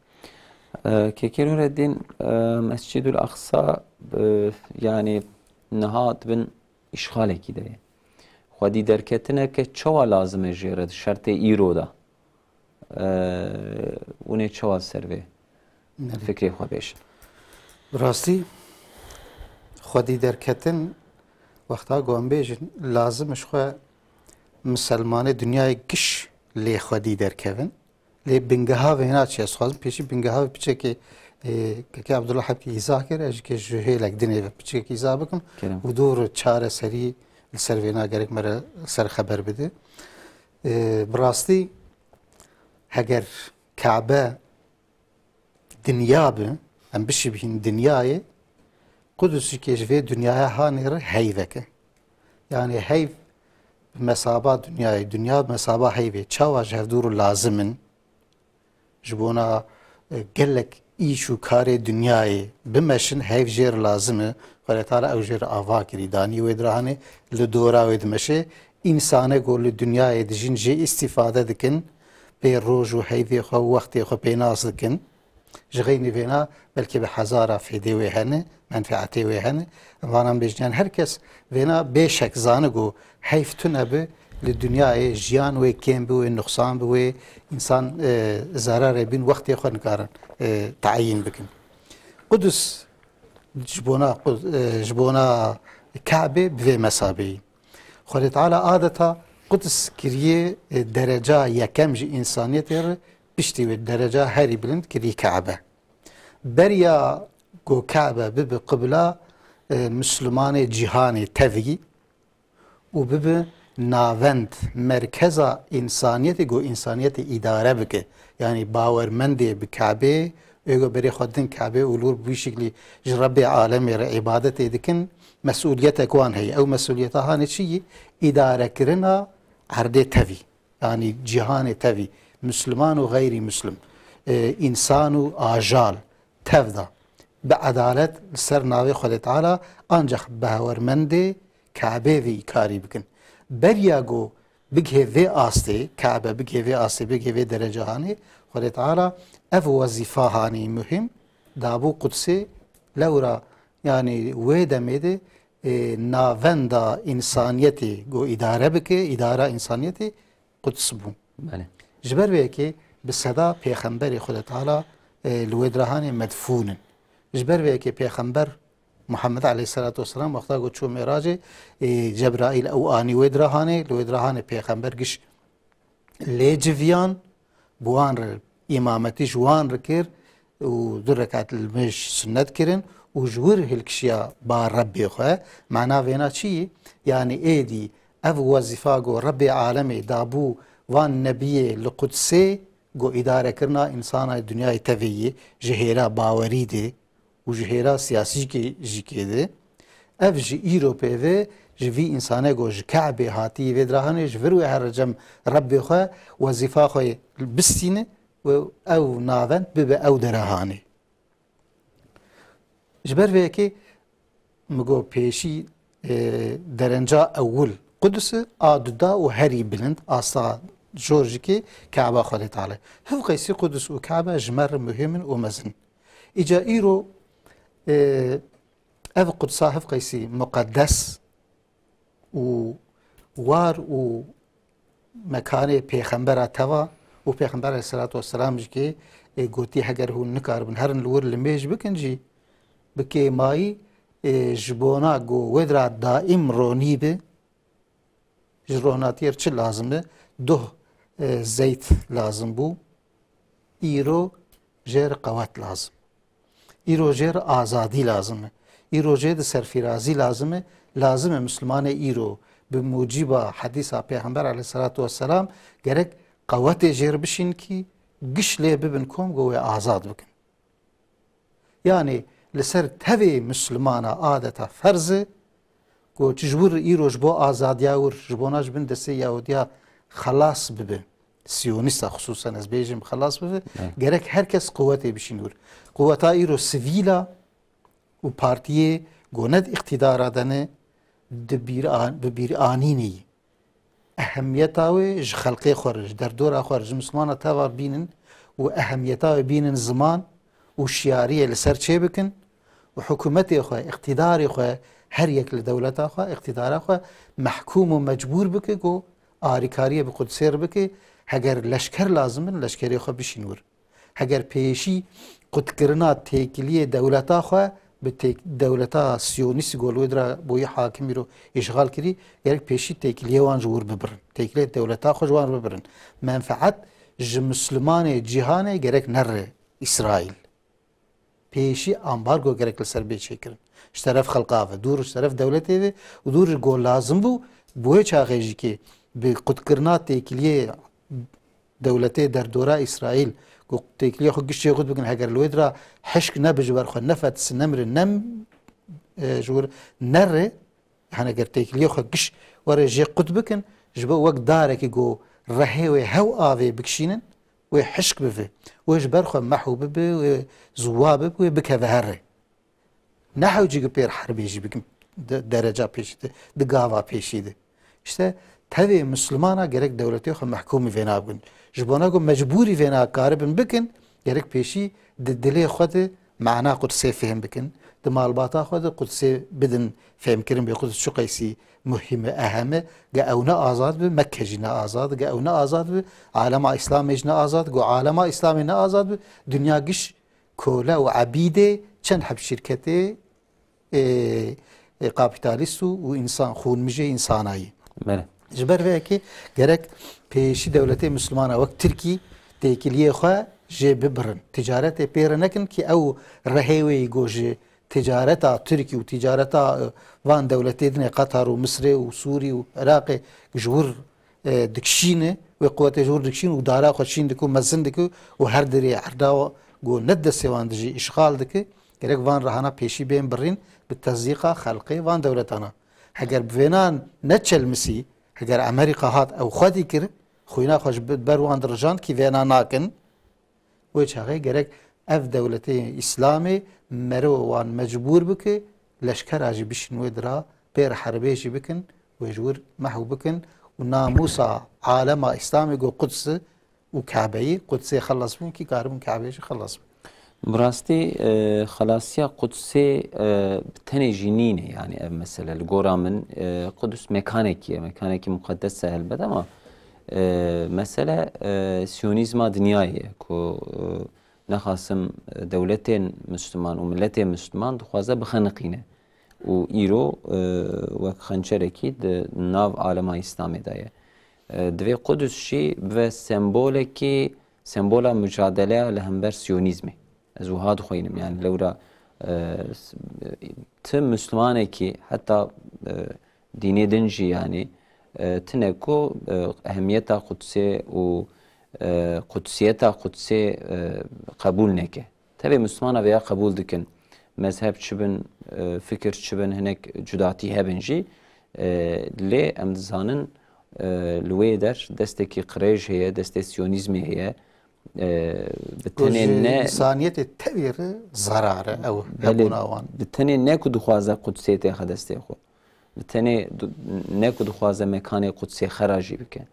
E, Kekê Nureddin, e, Mescîdul Aqsa, e, yani niha dibin îşxalekî de ye. Xwedî derketineke çawa lazim e jê re di şertê îro de? Eee, hûn ê çawa li ser vê Nerê. fikrê xwe bêjin? Bi rastî, xwedî derketin, wexta ku em bêjin, lazim e ji xwe miselmanê dinyayê giş lê xwedî derkevin. Lê bingeha vêna çi ye? Ez dixwazim pêşî bingeha vê piçekê, e, Kekê Abdullah Hebkî îzah kir, ez jî kê ji hêlek dinê ve piçekek îzah bikim Kerem. û dor çareserî li ser vêna gerek me re ser xeber bide. E, bi rastî heger Kabe dinya bi, em bişibîhin dinyayê, Qudus jî kê ji vê dinyaya hanê re heyvek e. Yanî heyv bi mesaba dinyayê, dinya bi mesaba heyvê. Çawa ji hevdû re lazim in? Ji bona, e, gelek îş û karê dinyayê bimeşin, heyv jê re lazim e. Xwedê Teala ew jê re ava kirî, danî wê dirahanê, li dora wê dimeşe. Însane ku li dinyayê dijîn jê îstîfade dikin, pê roj û heyvê xwe û wextê xwe pê nas dikin. Ji xeynî vêna belkî bi hezara fêdê wê hene, menfeetê wê hene. Em vana bêjin, her kes vêna bêşek zane ku heyv tune bi, li dinyayê jiyan wê kêm bi, wê nuqsan bi, wê însan, e, zerarê bîn wextê xwe nikarin, e, teyîn bikin. Qudus ji bona Qud-, e, ji bona Kabe bi vê mesabeyî. Xwedê Teala adeta Quds kiriye, e, dereca yekem ji însaniyetê re, piştî wê dereca herî bilind kiriye Kabe. Beriya ku Kabe bibe qibla, e, Mislimanê cîhanê tevî û bibe navend, merkeza însaniyetê, ku însaniyetê îdare bike. Yanî bawermendê bi Kabê, ê ku berê xwe din Kabê û li wir bi wî şiklî ji Rebbê alemê re îbadetê dikin, mesûliyetek wan heye. Ew mesûliyeta hanê çi yî? Îdarekirina erdê tevî. Yanî cîhanê tevî, Misliman û xeyrî Mislim, e, însan û ajal, tev de, bi edalet li ser navê Xwedê Teala, ancax bawermendê Kabê vî karî bikin. Beriya ku bigihê vê astê, Kabe bigihê vê astê, bigihê vê derecehanê, Xwedê Teala ev wezîfa hanî muhîm dabû Qudsê, lewra, yanî wê demê de, e, navenda însaniyetê ku îdare bike, îdara însaniyetê, Quds bû. Belê. Ji ber vê yekê bi seda pêxemberê Xwedê Teala, e, li wê dirahanê medfûn in. Ji ber vê yekê pêxember Muhammed aleyhisselatu vesselam wexta ku çû Mêracê, e, Cebraîl ew anî wê dirahanê, li wê dirahanê pêxember giş lê civiyan, bi wan re îmametî ji wan re kir û du rekat li mêj sunnet kirin û ji wir hilkişiya ba Rebbê xwe. Mana vêna çi yî? Yanî êdî ev wezîfa ku Rebbê alemê dabû van nebiyê li Qudsê, ku îdarekirina însana dinyayê tevê yê ji hêra bawerî de û ji hêra siyasî jî kê-, jî kê de. Ev ji îro pê ve ji vî însanê ku ji Ke'bê hatî vê dirahanê ji vir wê here cem Rebbê xwe wezîfa xwe bistîne û ew navend bibe ew derahanê. Ji ber vê yekê min got pêşî, e, derenca ewil Qudus e, a duda û herî bilind, asta jor jî kê Ke'ba Xwedê Teala. Hiv qeysî Qudus û Ke'be ji me re muhîm in û mezin. Îca îro, e, ev Qudsa hiv qeysî muqeddes û war û mekanê pêxembera teva û pêxember aleyhisselatu vesselam jî kê, e, gotî heger hûn nikaribin herin li wir limêj bikin jî, bi kêmayî, e, ji bona ku wê dira daîm ronî bi, ji ronatiyê re çi lazim e? Duh, e, zeyt lazim bû. Îro jê re qewet lazim. Îro jê re azadî lazim e. Îro jê de serfîrazî lazim e. Lazim e Mislimanê îro bi mucîba hedîsa Pêxember aleyhisselatu vesselam gerek qewetê jê re bişîn kî giş lê bibin kom ku wê azad bikin. Yanî li ser tevê Mislimana adeta ferz e ku ji wir îro ji bo azadiya wir, ji bona ji bin destê Yahudiya xelas bibe. Siyonîsta xisûsen ez bêjim xelas bibe. Evet. Gerek her kes quwetê bişîn wir. Quweta îro sivîl a û partiyê ku ne di îqtîdara de ne di bîr an-, bi bîranînê yî. Ehemiyeta wê ji xelkê xwe re, ji derdora xwe re, ji Mislimana teva re bînin û ehemiyeta wê bînin ziman û şiyariyê li ser çê bikin û hikûmetê xwe, îqtîdarê xwe Her yek li dewleta xwe, îqtîdara xwe mehkûm û mecbûr bike ku arîkariyê bi Qudsê re bike. Heger leşker lazim bin, leşkerê xwe bişîn wir. Heger pêşî qutkirina têkiliyê dewleta xwe bi têk-, dewleta siyonîstî ku li wê dira boyî hakim îro îşxal kirî, gerek pêşî têkiliyê wan ji wir bibirin. Têkiliyê dewleta xwe ji wan re bibirin. Menfeet ji Mislimanê cîhanê gerek nere Îsraîl. Pêşî ambargo gerek li ser bê çêkirin. Ji teref xelka ve, dûr ji teref dewletê ve û dûr ji ku lazim bû, bi wê çaxê jî kê bi qutkirina têkiliyê dewletê derdora Îsraîl, ku têkiliyê xwe giş jê qut bikin, heger li wê dira hişk nebe ji ber xwe, nefetisin, nemirin, nem, e, ji wir nere, yani eger têkiliyê xwe giş were jê qut bikin, ji bo wek darekî ku rehê wê hew avê bikişînin, wê hişk bibe, wê ji ber xwe mehw bibe, wê ziwa bibe, wê bikeve here. Ne hewcî ku pêr herbê jî bikin, di dereca pêşî de, di gava pêşî de. İşte tevê Mislimana gerek dewletê xwe mehkûmî vêna bikin. Ji bona ku mecbûrî vêna karibin bikin, gerek pêşî di dilê xwe de mana Qudsê fêm bikin, di malbata xwe de Qudsê bidin fêmkirin, bê Quds çi qeysî muhîm e, ehem e, ge ew ne azad bi, Mekke jî ne azad, ge ew ne azad bi, alema Îslamê jî ne azad, go alema Îslamê ne azad bi, dinya giş kole û ebîdê çend heb şîrketê, ê, ê, kapîtalîst û, û însan, xûnmijê însanayî. Belê. Ji ber vê yekê gerek pêşî dewletê Mislimana wek Tirkî têkiliyê xwe jê bibirin. Ticaretê pê re nekin ki ew rehê wê yî go ji ticareta Tirkî û ticareta, e, van dewletê dinê Qatar û Misrê û Sûrî û Iraqê ji wir, e, dikişîne, wê quwetê ji wir dikişîn û dara xwe çîn dike û mezin dike û her derê erda go ne destê wan dijî îşxal dike, gerek van rehana pêşî bên birîn bi tesdîqa xelqê van dewletana. Heger bi vênan neçelmisî, heger Amerîka hat ew xwedî kir, xwîna xwe ji ber wan dirijand kî vêna nakin, wê çaxê gerek ev dewletê Îslamê mero wan mecbûr bike, leşkera jî bişin wê dira, pêr herbê jî bikin, wê ji wir mehw bikin û namûsa alema Îslamê ku Quds e û Kabeyî, Qudsê xelas bikin, kî karibin Kabeyê jî xelas bikin. Bi rastî, e, xelasiya Qudsê, e, bi tenê jî nîne, yani ev mesele. Li gora min, e, Quds mekanekî ye, mekanekî muqedes e helbet, ama, e, mesele, e, siyonîzma dinyayê ye ku, e, nexasim, e, dewletên Misliman û miletên Misliman dixwaze bixeniqîne. Û îro, e, wek xençerekî di nav alema Îslamê de ye. E, divê Qudus jî bibe sembolekî, sembola mucadeleya li hember Siyonîzmê. Ez wiha dixwînim, yani lewra, e, s-, ti Mislimanekî heta, e, dînê din jî, yani, e, tine ku, e, ehemiyeta Qudsê û, e, qudsiyeta Qudsê, e, qebûl neke. Tevê Mislimana vêya qebûl dikin. Mezheb çi bin, e, fikir çi bin, hinek cudatî hebin jî. E, lê em dizanin, e, li wê der destekî qirêj heye, destê siyonîzmê heye. E, bi Ku tenê ji ne însaniyetê tevî re zarar e ew Belê, hebûna wan. Bi tenê ne ku dixwaze Qudsê têxe destê xwe. Bi tenê du-, ne ku dixwaze mekanê Qudsê xera jî bike.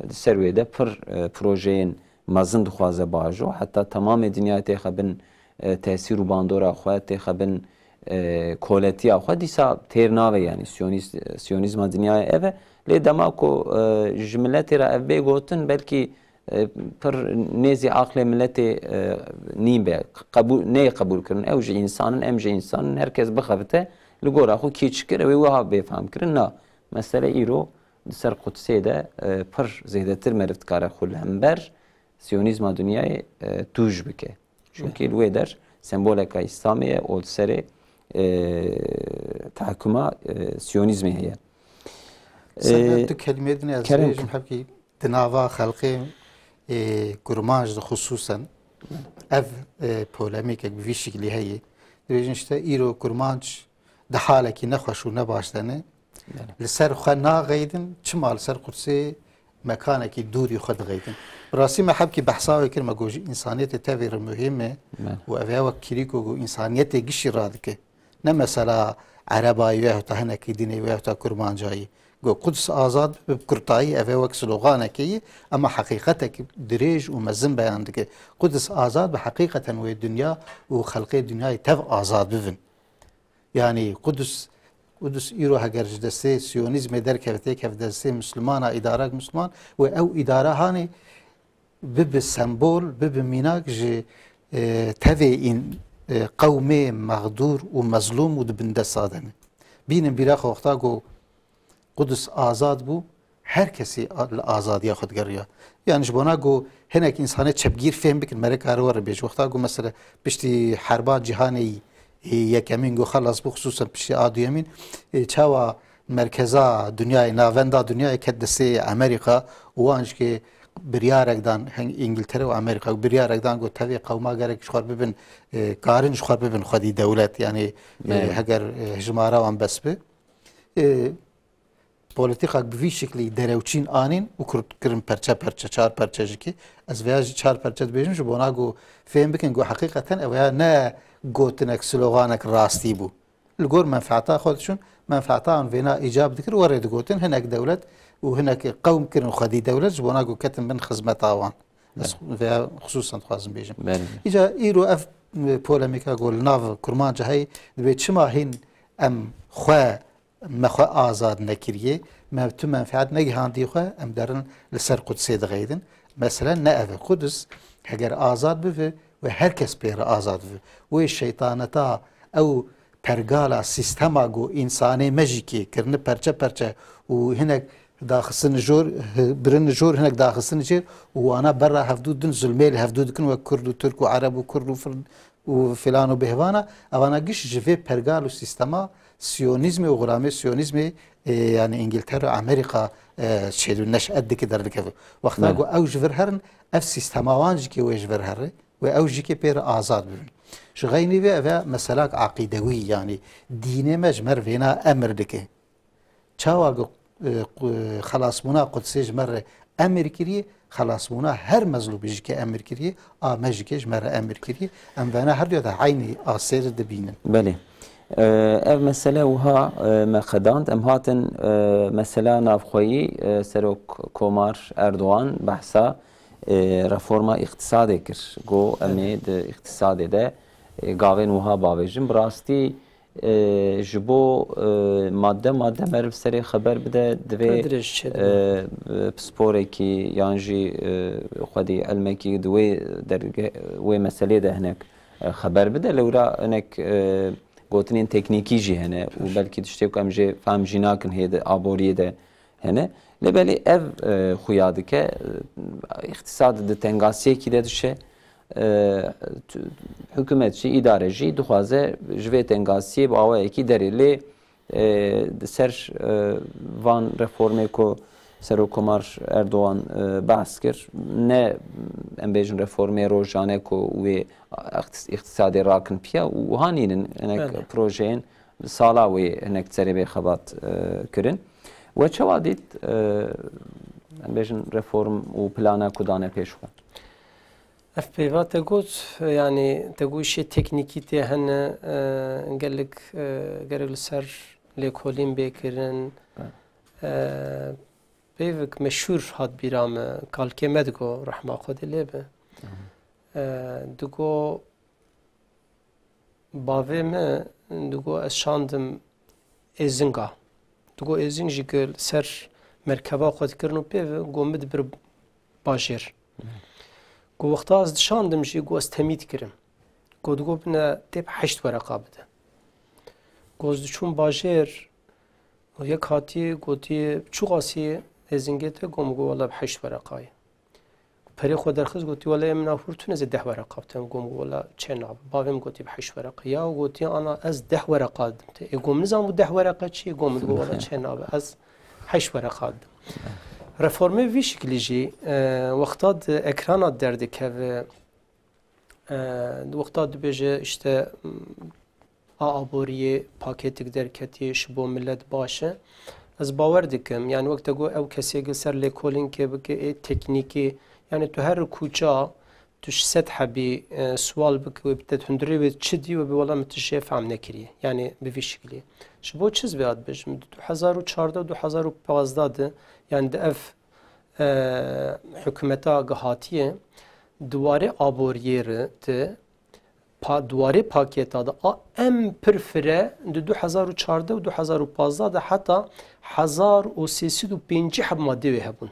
Di ser wê de pir, e, projeyên mezin dixwaze biajo. Heta temamê dinyayê têxe bin, e, tesîr û bandora xwe, têxe bin, e, koletiya xwe, dîsa têr nabe, yani siyonîst-, siyonîzma dinyayê ev e. Lê dema ku, e, ji miletê re ev bê gotin, belkî, e, pir nêzî aqlê miletê, e, nîn be, qebûl, neyê qebûl kirin. Ew jî însan in, em jî însan in, her kes bixebite, li gora xwe kî çi kir, ew ê wiha bê fehmkirin. Na, mesele îro di ser Qudsê de, e, pir zêdetir meriv dikare xwe li hember Siyonîzma dinyayê, e, tûj bike. Çunkî li wê der semboleka Îslamê ye û li serê, e, tahkuma, e, Siyonîzmê heye. Sebe E, tu kelimê din ez kerem bêjim, hebkî di nava xelkê, e, kurmanc de xusûsen ev, e, polemîkek bi vî şiklî heye. Dibêjin işte îro kurmanc di halekî nexweş û nebaş de ne. Belê. Li ser xwe naxeydin, çima li ser Qudsê mekanekî dûrî xwe dixeydin. Bi rastî me hebkî behsa wê kir, me got ji însaniyetê tevî re muhîm e Belê. û ev ya wek kirîko ku însaniyetê gişî radike. Ne mesela erebayî wê heta hinekî dînê wê heta kurmancayî. Got Quds azad bi kurtayî, ev ê wek sloganekê ye, ema heqîqetek dirêj û mezin beyan dike. Quds azad bi heqîqeten wê dinya û xelkê dinyayê tev azad bibin. Yani Qudus Qudus îro heger ji destê Siyonîzmê derkeve, têkeve destê Mislimana, îdarek Misliman, wê ew îdara hanê bibe sembol, bibe mînak ji, e, tevê în, e, qewmê mexdûr û mezlûm û di bin desta de ne. Bînin bîra xwe wexta ku Qudus azad bû, her kesî a-, li azadiya xwe digeriya. Yani ji bona ku hinek însanê çepgîr fêm bikin, me rê kare were bêje. Wexta ku mesela piştî herba cîhanê yî, yî yekemîn ku xelas bû, xisûsen piştî a duyemîn, e, çawa merkeza dinyayê, navenda dinyayê ket destê Amerîka û wan jî ke biryarek dan, heng Îngiltere û Amerîka biryarek dan ku tevê qewma gerek ji xwe bibin, e, karin ji xwe bibin xwedî dewlet, yani, e, Belê. heger, e, hejmara wan bes bi. E, Polîtîkak bi vî şiklî derewçîn anîn û kurt kirin perçe perçe, çar perçe jî ki. Ez vêya jî çar perçe dibêjim ji bona ku fêm bikin ku heqîqeten ew ya ne gotinek, sloganek rastî bû. Li gor menfeeta xwe diçûn, menfeeta wan vêna îcab dikir, werê digotin, hinek dewlet û hinek qewm kirin xwedî dewlet ji bona ku ketin bin xizmeta wan. Ez Belê. vêya xisûsen dixwazim bêjim. Belê. Îca îro ev, e, polemîka ku li nav kurmanca heyî, dibê çima hîn em xwe me xwe azad nekiriye, me tu menfeet negihandiye xwe, em derin li ser Qudsê dixeydin. Mesele ne ev e. Qudus heger azad bibe, wê her kes pê re azad bibe. Wê şeytaneta ew pergala sîstema ku însanê me jî kê kirine perçe perçe û hinek daxistin jor, birin jor, hinek daxistin jêr û wana berra hevdû din zulmê li hevdû dikin, wek Kurd û Tirk û Ereb û Kurd û fir-, û filan û bihvana, evana giş ji vê pergal û sîstema Siyonîzmê û xulamê Siyonîzmê, e, yani Îngiltere û Amerîka, e, çêdû neş'et dike derdikeve. Wexta Belê. ku ew ji vir herin, ev sîstema wan jî kê wê ji vir here, wê ew jî kê pê re azad bibin. Ji xeynî vê ev e meselak aqîdewî, yani dînê me ji me re vêna emir dike. Çawa ku, e, ku, xelasbûna Qudsê ji me re emir kiriye, xelasbûna her mezlûmî jî ke emir kiriye, a me jî ke ji me re emir kiriye. Em vena her duya de eynî asê re dibînin. Belê. E, ev mesele wiha, e, me qedand. Em hatin, e, mesela navxweyî, e, Serok Komar Erdogan behsa, e, reforma îqtisadê kir. Got, em ê Evet. di îqtisadê de, e, gavên wiha bavêjin. Bi rastî, e, ji bo, e, madde madde meriv serê xeber bide, divê, Pir dirêj çêdibe. e, e, pisporekî yan jî, e, xwedî ilmekî di wê derge-, wê meselê de hinek, e, xeber bide. Lewra hinek, e, gotinên teknîkî jî hene û Pir. belkî tiştê ku em jê fehm jî nakin hê di aboriyê de hene. Lê belê ev, e, xuya dike, e, îqtisad di tengasiyekî de dişe. E, tu-, hikûmet jî, îdare jî dixwaze ji vê tengasiyê bi awayekî derê. Lê, e, di ser, e, van reformê ku Serokkomar Erdogan, e, behs kir, ne, em bêjin, reformê rojane ku wê îqtis-, îqtisadê rakin piya û wiha nînin hinek Belê. projeyên sala wê hinek serê vê xebat, e, kirin. We çawa dît, e, em bêjin, reform û plana ku dane pêş xwe? Ev peyva te got, yanî te got îşê teknîkî tê hene, e, gelek, e, gerek li ser lêkolîn bê kirin. Evet. E, peyvek meşhûr hat bîra me, kalkê me digo, rehma Xwedê lê be. Hı hı. E, digo, Bavê me digo ez şandim êzinga. Digo êzing jî ku li ser merkeba xwe dikirin û pê ve, go min dibir bajêr. Go wexta ez dişandim jî, go ez temî dikirim. Go digo bine tê bi heşt wereqa bide. Go ez diçûm bajêr, yek hatiye gotiye, "Çi qasî êzingê te?" Go min go, "Wela bi heşt wereqa ye." Perê xwe derxist, gotî, "Wele, ê min a hûr tune, ez ê deh wereqa bidem." Gom got, "Wele, çê nabe." Bavê min gotî, "Bi heşt wereqa." Ya gotî, "Ana, ez deh wereqa didim te." Ê gom nizan bû deh wereqa çi ye? Gom min got, "Wele, çê nabe, ez heşt wereqa didim." Reformê vî şiklî jî, e, wexta di ekrana derdikeve, e, di wexta dibêje, işte, a aboriyê pakêtik derketiye, ji bo milet baş e. Ez bawer dikim, yani wek te got, ew kesê li ser lêkolînkê bike, ê teknîkî, yani tu her kuça, tu ji sed hebî, e, sual bike, wê bi te hundirê wê çi dî, wê bi wela min tu jê fehm nekiriye. Yani bi vî şiklî. Ji bo çi ez vê dibêjim? Di du hezar û çardeh, du hezar û pazdeh de, yani di ev, e, hikûmeta gihatiye, di warê aboriyê re de, pa, di warê pakêta de a em pir fire di du hezar û çardeh û du hezar û pazdeh de heta hezar û sê sed û pêncî heb madê wê hebûn.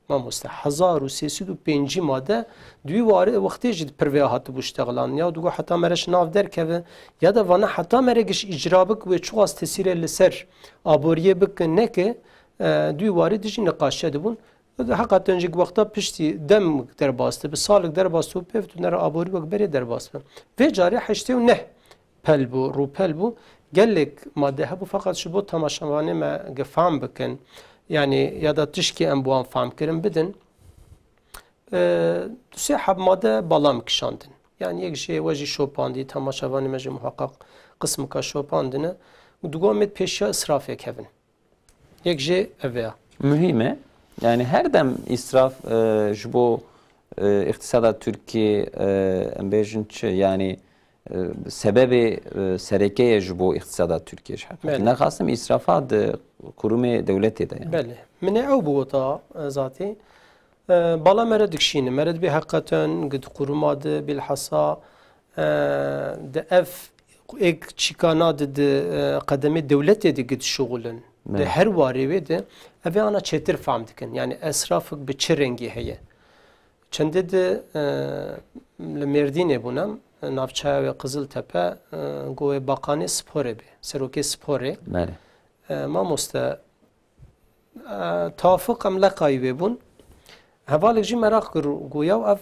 Mamoste, hezar û sê sed û pêncî made di wî warê wextê jî di pir vêya hatibû ştexlan. Ya digo heta mere ji nav derkeve, ya da vana heta mere giş îcra bik wê çiqas tesîrê li ser aboriyê bike neke, e, di wî warê dijî niqaşe dibûn. Heqeten jî wexta piştî dem derbas dibe, salek derbas dibe, pêv tu nere aborî wek berê derbas be. Vê carê heştê û neh pel bû, rûpel bû. Gelek made hebû, feqet ji bo temaşevanê me ge fam bikin, yanî ya da tişkî em bi wan fam kirin bidin. E, du sê heb made bala min kişandin. Yanî yek jê we jî şopandî, temaşevanê me jî muheqeq qismika şopandine. Digo em ê pêşiya israfê kevin. Yek jê ev e ya. Muhîm e. Yani her dem israf, e, ji bo, e, îqtisada Tirkiyê, e, em bêjin çi? Yani, e, sebebê, e, sereke ye ji bo îqtisada Tirkiyê ji heqîqetî. Belê. Nexasim israfa di qurumê dewletê de yani. Belê. Min ê ew biwota, e, zatî. E, bala mere dikşîne. Mere dibê heqeten gid quruma de bilhassa, e, di ev êk çîkana de di, e, qedemê dewletê de gid şixulin. Di Evet. her warê wê de ev ê ana çêtir fam dikin. Yani esrafik bi çi rengî heye? Çendê de, e, li Mêrdînê bûnem, navçeya wê Qiziltepe, e, go wê baqanê sporê bê, serokê sporê. Belê. E, mamoste, e, tafiq em leqayî wê bûn. Hevalek jî meraq kir û goya ev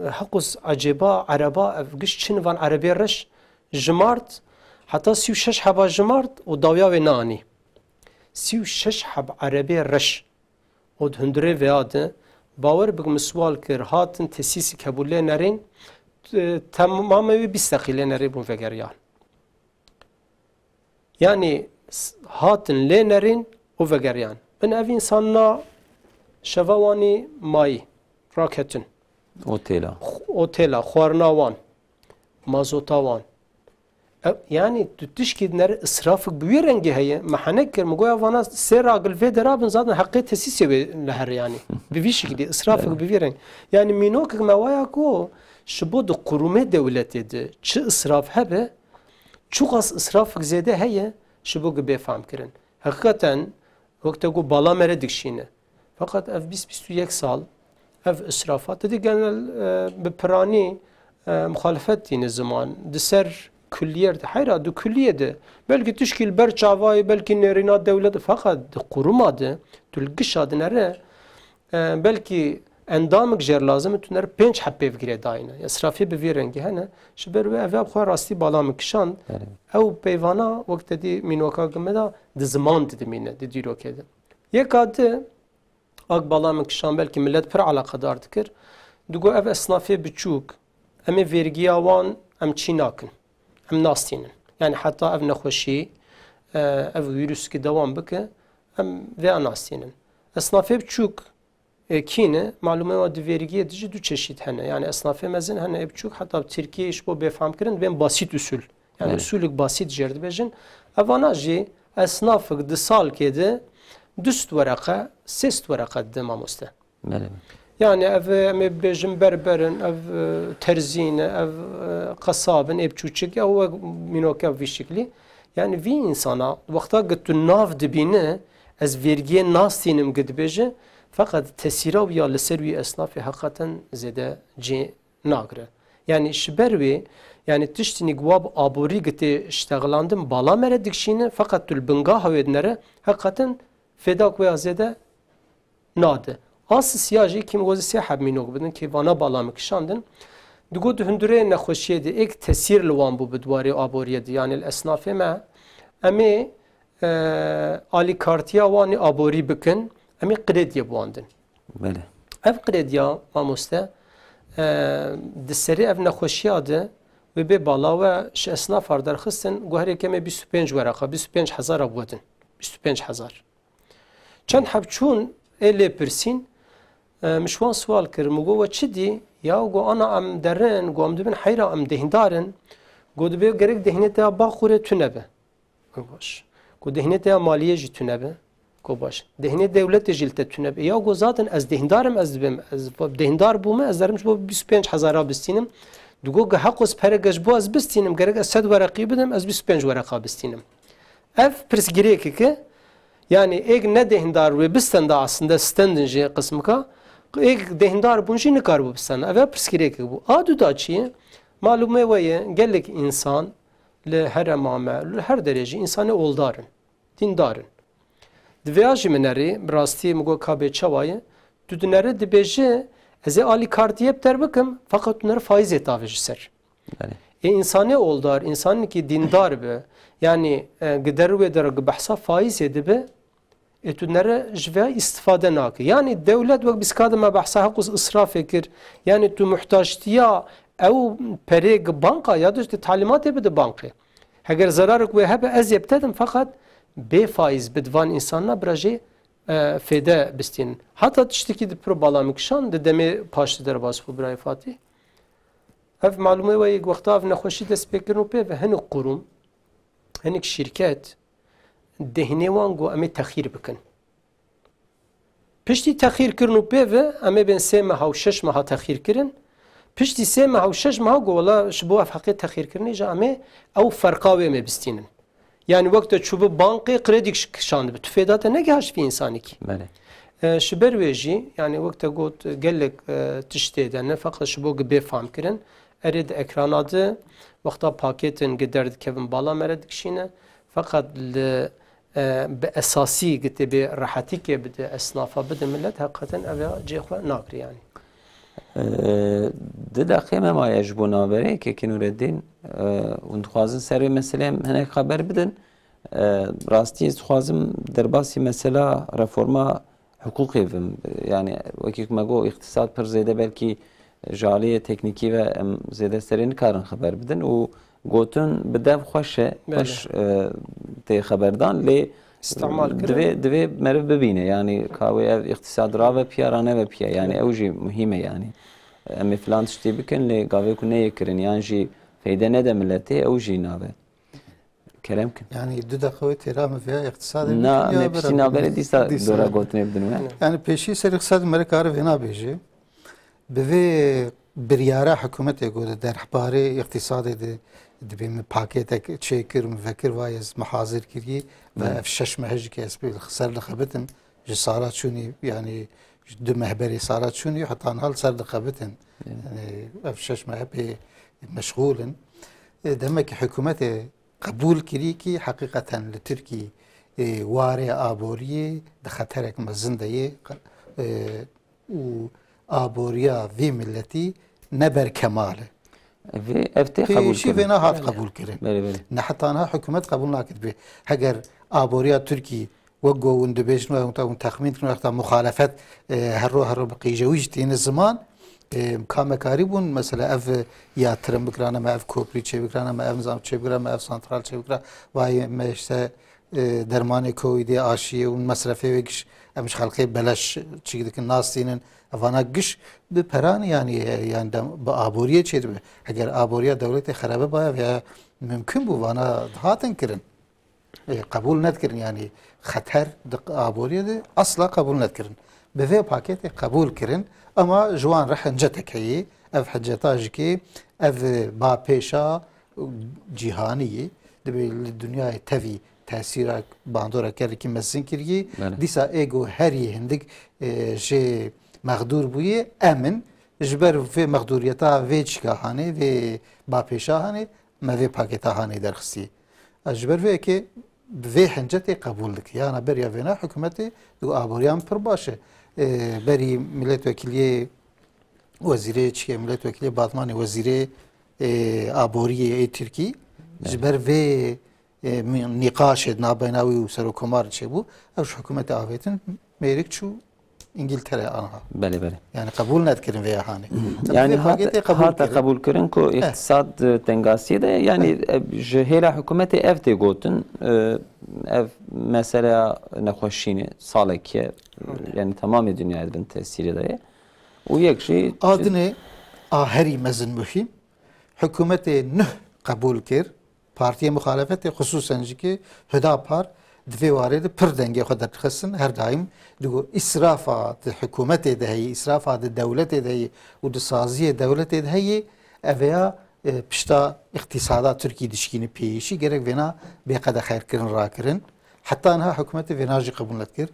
heqûs ecêba ereba ev giş çin van erebê reş jimart, heta sî û şeş heba jimart û dawiya wê neanî. Sî û şeş heb erebê reş. Û di hundirê veya de, bawer bik min sual kir, hatin tesîsik hebû lê nerîn, e, temamê wê bîst deqî lê nerî bûn vegeriyan. Yanî s-, hatin lê nerîn û vegeriyan. Bin ev însanna şeva wanî mayî raketin. Otêla. X-, otêla, xwarina wan, mazota wan. Ew, yanî tu tişkî dinere israfik bi wî rengî heye, me henek kir, min goya vana sê ragil vê dera bin zaten heqê tesîsê wê li her yanî. Bi vî şekilî, israfik Evet. bi vî reng. Yanî mînokek me waya ku ji bo di qurumê dewletê de çi israf hebe, çiqas israfik zêde heye, ji bo gi bê fam kirin. Heqîqeten, wek te got, bala mere dikşîne. Feqet ev bîst bîst û yek sal, ev israfat, di genel, e, bi piranî, e, muxalefet tîne ziman. Di ser kulliyer de, heyra di kulliyê de, belkî tişkî li ber çavayê, belkî nêrîna dewlet, feqet di quruma de, tu li gişa dinere, e, belkî endamik jêr lazim e, tu nere pênc heb pêv girêdayîne. Esrafê bi vî rengî hene. Ji ber wê ev ya bi xwe rastî bala min kişand. Belê. Ew peyvana wek te dî mînoka gime da di ziman de dimîne, di dîrokê de. Yeka di, ak bala min kişand, belkî millet pir eleqedar dikir. Digo ev esnafê biçûk, em ê vergiya wan em çî nakin. Em nastînin. Yani heta ev nexweşî, e, ev vîruskî dewam bike, em vêya nastînin. Esnafê biçûk, e, kî ne? Malûme wa di vergiyê de jî du çeşît hene. Yani esnafê mezin hene, ê biçûk heta bi Tirkiyeyê ji bo bêfamkirin dibên basît usul. Yani Evet. usulek basît jêr dibêjin. Evana jî esnafek di salkê de du sed wereqe, sê sed wereqe dide mamoste. Belê. Yani ev, em ê bêjin berber in, ev, e, terzî ne, ev, e, qesab in, ê biçûçik, ew wek mînoke vî şiklî. Yani vî însana, wexta ki tu nav dibîne, ez vergiyê nastînim ki dibêje, feqet tesîra wî ya li ser wî esnafê heqeten zêde cê nagire. Yani ji ber wê, yani tiştinî ku wa bi aborî ki tê ştexlandin, bala mere dikşîne, feqet tu li bingaha wê dinere, heqeten fêda ku ya zêde nade. A sisiya jî kî min got sê heb mînok bidin, kî vana bala min kişandin. Digot di hundirê nexweşiyê de êk tesîr li wan bû bi di warê aboriyê de, yanî li esnafê me, em ê, e, alîkartiya wan ê aborî bikin, em ê qirêdiyê bi wan din. Belê. Ev qirêdiya, mamoste, e, di serê ev nexweşiya de wê bê bala we ji esnafar derxistin, guherê kemê bîst û pênc wereqa, bîst û pênc hezar a bidin. Bîst û pênc hezar. Çend heb çûn ê lê pirsîn, e, min ji wan siwal kir, min got, "We çi dî?" Ya got, "Ana em derin, got, em dibin heyra, em dehdar in." Got, "Dibê gerek dehnê te ya Baqûrê tune be." Got, "Baş." Got, "Dehnê te ya maliyê jî tune be." Got, "Baş." "Dehnê dewletê jî li te tune be." Ya got, "Zaten ez dehdar im, ez dibêm, ez dehdar bûme, ez derim ji bo bîst û pênc hezara bistînim." Digo, ge heq û pere ge ji bo ez bistînim, gerek ez sed wereqî bidim, ez bîst û pênc wereqa bistînim. Ev pirsgirêkeke, yanî êk ne dêhindar wê bistenda, aslında stendin jê qismika, êk dêhindar bûn jî nikaribû bistenda. Ev ya pirsgirêkek bû. A du da çi ye? Malûmê we ye, gelek însan li herema me, li her derê jî însanê oldar in, dîndar in. Di vêya jî min nerî, bi rastî min got, ka bê çawa ye? Tu dinere dibêje, ez ê alîkartiyê bi te re bikim, feqet tu nere faîzê tavêje ser. Belê. Ê însanê oldar, însanekî dîndar be, yanî, e, gi der wê de re gi behsa faîzê dibe, ê tu nere ji vê îstifade nake. Yanî dewlet wek bîska de me behsa heq û israfê kir, yanî tu muhtaçtiya ew perê gi banka ya tu talîmatê bide bankê. Heger zerarek wê hebe ez ê bi te dim, feqet bê faîz bid van însanna bira jê, e, fêde bistînin. Heta tiştekî di pir bala min kişand, di demê paştî derbas bû birayê Fatî. Ev malûmê we yek wexta ev nexweşî dest pê kirin û pê ve hinek qurûm, hinek şîrket, dehnê wan got, "Em ê texîr bikin." Piştî texîr kirin û pê ve, em ê bên sê meha û şeş meha texîr kirin. Piştî sê meha û şeş meha got, "Wela ji bo ev heqê texîrkirinê jî em ê ew ferqa wê em ê bistînin." Yanî wek te çûbi bankê, kredîk kişandibi. Tu fêda te negiha ji vî însanekî. Belê. E, ji ber wê jî, yanî wek te got, gelek, e, tiştê de ne feqet ji bo gi bê fam kirin. Erê di ekrana de wexta pakêtin gi derdikevin bala me re dikişîne. Feqet li, e, bi esasî gi tê bê rehetîkê bide, esnafa bide millet, heqeten ev ya cê xwe nagre yanî. Ee, Di deqê me maye ji bo navberê, Kekê Nûreddîn, ee, hûn dixwazin ser vê meselê em hinek xeber bidin. Ee, rastî ez dixwazim derbasî mesela reforma hiqûqê bim. Yani wekî ku me got, îqtîsad pir zêde belkî ji aliyê teknîkî ve em zêde serê nikarin xeber bidin û gotin bi dev xweş e, Belê. xweş, ee, tê xeberdan, lê Îstîmal kirin. divê, divê meriv bibîne. Yani ka wê ev îqtîsad rave piya, raneve piya. Yani ew jî muhîm e yani. Em ê filan tiştê bikin, lê gavê ku neyê kirin, yan jî feyde nede miletê, ew jî nabe. Kerem kin. Yani du deqa wê têra min vêya îqtîsadê Na, bikin ya me piştî bira navberê bikin. dîsa Dîsa. dora gotinê bidin we. Yani pêşî ser îqtîsadê me re kare vêna bêje. Bi vê biryara hikûmetê ku di derbarê îqtîsadê de dibê min pakêtek çêkir, min vekir, vay ez min hazir kirî ve Hmm. ev şeş meh jî ke ez pê ser dixebitim, ji sala çûnî, yanî ji du meh berê sala çûnî heta niha li ser dixebitin. Hmm. Yanî ev şeş meh pê meşxûl in. E, demek ki hikûmetê qebûl kirî ki heqîqeten li Tirkî, e, warê aboriyê di xeterek mezin de yê, e, û aboriya vê miletî ne berkemal e. Vê, ev tê qebûl Pêşî kirin. vêna hat qebûl kirin. Belê, belê. Ne heta niha hikûmet qebûl nake dibê. Heger aboriya Tirkî wek ku hûn dibêjin, wek hûn texmîn dikin, wexta muxalefet, e, herro herro bi qîjewî jî tîne ziman, e, ka me karî bûn, mesela ev yatirim bikirane me, ev koprî çêbikirane me, ev nizam çêbikira me, ev santral çêbikira, vayê me işte, e, dermanê Covidê, aşiyê û mesrefê wê giş, em ji xelkê beleş çîk dikin, nastînin, evana giş bi peran, yanî, e, yanî dem, bi aboriyê çêdibe. Heger aboriya dewletê xerebe baya veya mimkun bû, vana dihatin kirin. E, qebûl nedikirin, yanî xeter di aboriyê de asla qebûl nedikirin. Bi vê paketê qebûl kirin, ema ji wan re hincetek heye. Ev hinceta jî kê, ev ba pêşa cîhanî ye. Dibê li dinyayê tevî tesîra bandora gelekî mezin kiriye. Belê. Dîsa êgo herî hindik, e, jê mexdûr bûye, em in. Ji ber vê mexdûriyeta vê çika hanê, vê ba pêşa hanê, me vê paketa hanê derxistî. Ez ji ber vê yekê bi vê hincetê qebûl dike. Yana beriya vêna hikûmetê digo aboriyan pir baş e. Ê, berî milletvekiliyê wezîrê çikê, milletvekiliyê Batmanê wezîrê, ê, aboriyê ê Tirkî. Ji Evet. ber vê, ê, mi-, nîqaşê di navbeyna wî û serokkomar çêbû. Ew ji hikûmetê avêtin mêrik çû. Îngiltere anha. Belê, belê. Yani qebûl nedikirin vê ya hanê. Yani Vê hat-, paketê qebûl hate kirin. qebûl kirin ku Eh. îqtisad, e, tengasiyê de, yani, eh, ji hêla hikûmetê ev tê gotin, e, ev meseleya nexweşînê salekî ye, Öyle. yani tamamê dinyayê di bin tesîrê de ye. Û yek jî A dinê a herî mezin muhîm, hikûmetê nuh qebûl kir, Partiyê muxalefetê, xisûsen jî ki Hüdapar, di vê warê de pir dengê xwe derdixistin, her daîm digo, îsrafa di hikûmetê de heye, îsrafa di dewletê de heye û di saziyê dewletê de heye, Ev ya, e, pişta îqtîsada Tirkî dişkîne pêşî, gerek vêna bê qedexekirin rakirin. Heta niha hikûmetê vêna jî qebûl nedikir.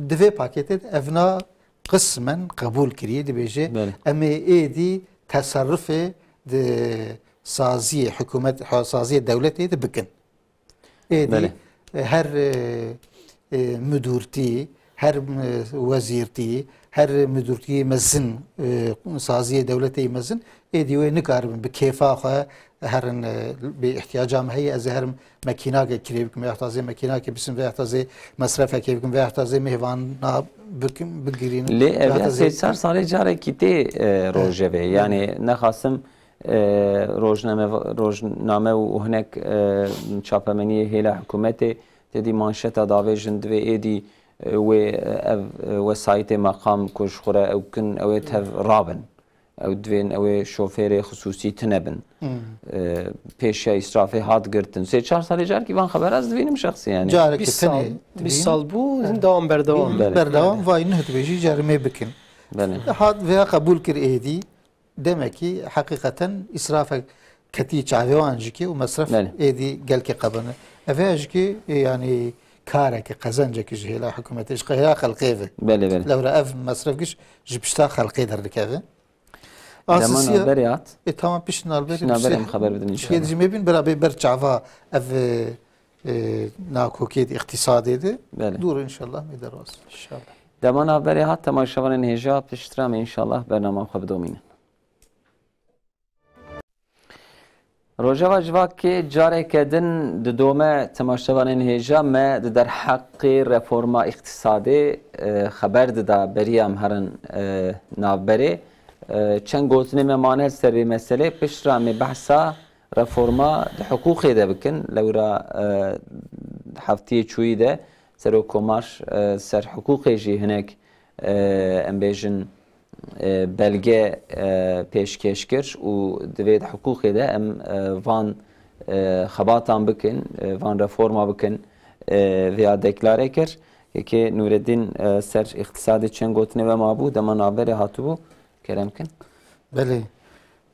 Di vê paketê de ev na qismen qebûl kiriye, dibêje, Belê. em ê êdî teserrufê di saziyê hikûmet, ha, saziyê dewletê de bikin. Êdî, Belê. e, her, e, e, midûrtî, her, e, wezîrtî, her midûrtiyê mezin, e, saziyê dewletê mezin, êdî wê nikaribin bi kêfa xwe herin, e, bê ihtiyaca me heye, ez ê herim mekînake kirê bikim, veyahta zê mekînake bisim, veyahta zê mesrefekê bikim, veyahta zê mêhvana bikim, bigirînim, Lê ev veyahta ya zê sê çar salê carekî tê, e, rojevê. Belê. Yani nexasim, e, rojname, rojname û hinek, e, çapemeniyê hêla hikûmetê têdî manşeta davêjin divê êdî, e, wê, e, ev, e, wesayîtê meqam ku ji xwe re ew kin, ew ê tev rabin. Ew divên ew ê şofêrê xisûsî tune bin. Hmm. E, pêşiya îsrafê hat girtin. Sê çar salê carekî van xebera ez divînim şexsî yani. Carekî bîst sal, tenê bîst dibînim. Sal bû, hin dewam berdewam. Belê. Berdewam, vay nuh dibêjî, carê me bikin. Belê. Hat veya qebûl kir êdî. Demekî heqîqeten îsrafek ketî çavê wan jikê û mesref Belê. êdî gelkê qebine. Ev ya jikê, e, yani kareke, qezencekî ji hêla hikûmetê, ji hêla xelkê ve. Belê, belê. Lewra ev mesref giş ji pişta xelkê derdikeve. Dema Asisiya nalberê hat. E, tamam, pişt nalberê Pişt nalberê pişt em xeber bidin inşallah. Şiyê dijmê bin bira bê ber çava ev, e, e, nakokê de, îqtîsadê de. Belê. Dûr inşallah me derbas. İnşallah. Dema nalberê hat, temaşevanên hêja piştre me inşallah bernama xwe bidomînin. Rojeva Civakê careke din didome temaşevanên hêja me di derheqê reforma îqtîsadê, e, xeber dida beriya em herin, e, navberê. E, çend gotinê me mane ser vê meselê, piştre em ê behsa reforma di hiqûqê de bikin. Lewra, e, heftiyê çûyî de Serokkomar, e, ser hiqûqê jî hinek, e, em bêjin, e, belge, e, pêşkêş kir û divê di hiqûqê de em, e, van, e, xebatan bikin, e, van reforma bikin, e, vêya deklarê kir. Yekê Nûreddîn, e, ser îqtîsadê çend gotinê we mabû, dema navberê hatibû, kerem kin. Belê.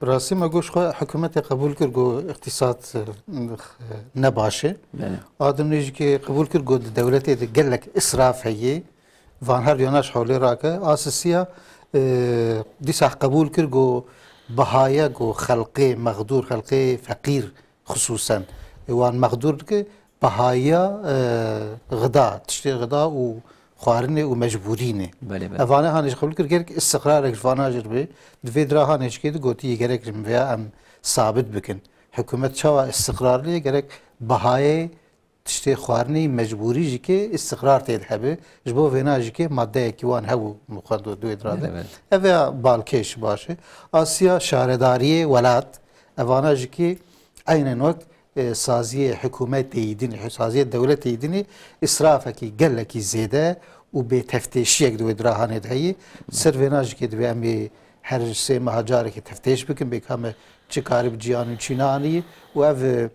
Bi rastî me goş xwe hikûmetê qebûl kir ku îqtîsad, e, ne baş e. Belê. A dimnê jî ke qebûl kir ku di dewletê de gelek israf heye. Van her yana ji holê rake. A sisiya, e, dîsa qebûl kir ku bihaya ku xelkê mexdûr, xelkê feqîr xisûsen, e, wan mexdûr dike, bihaya, e, xida, tiştê xida û xwarinê û mecbûrî ne. Belê, belê. Evane hanê ji qebûl kir, gerek istiqrarek ji vana jî be. Di vê dira hanê jî kê di gotî, gerek ji min vêya em sabit bikin. Hikûmet çawa istiqrarlî ye, gerek bihayê tiştê xwarinê mecbûrî jî kê istiqrar tê de hebe. Ji bo vêna jî kê maddeyekî wan hebû, min xwendo di wê dira de. Belê, belê. Ev ya balkêş baş e. Asiya şaredariyê welat, evana jî kê eynen wek, e, saziyê hikûmetê yî dinê, saziyê dewletê yî dinê, îsrafekî gelekî zêde û bê teftêşiyek di wê dira hanê de heye. Ser vêna jî kê divê em ê her sê meha carekê teftêş bikin, bê ka me çi karî bi ciyan û çî nanî û ev, e,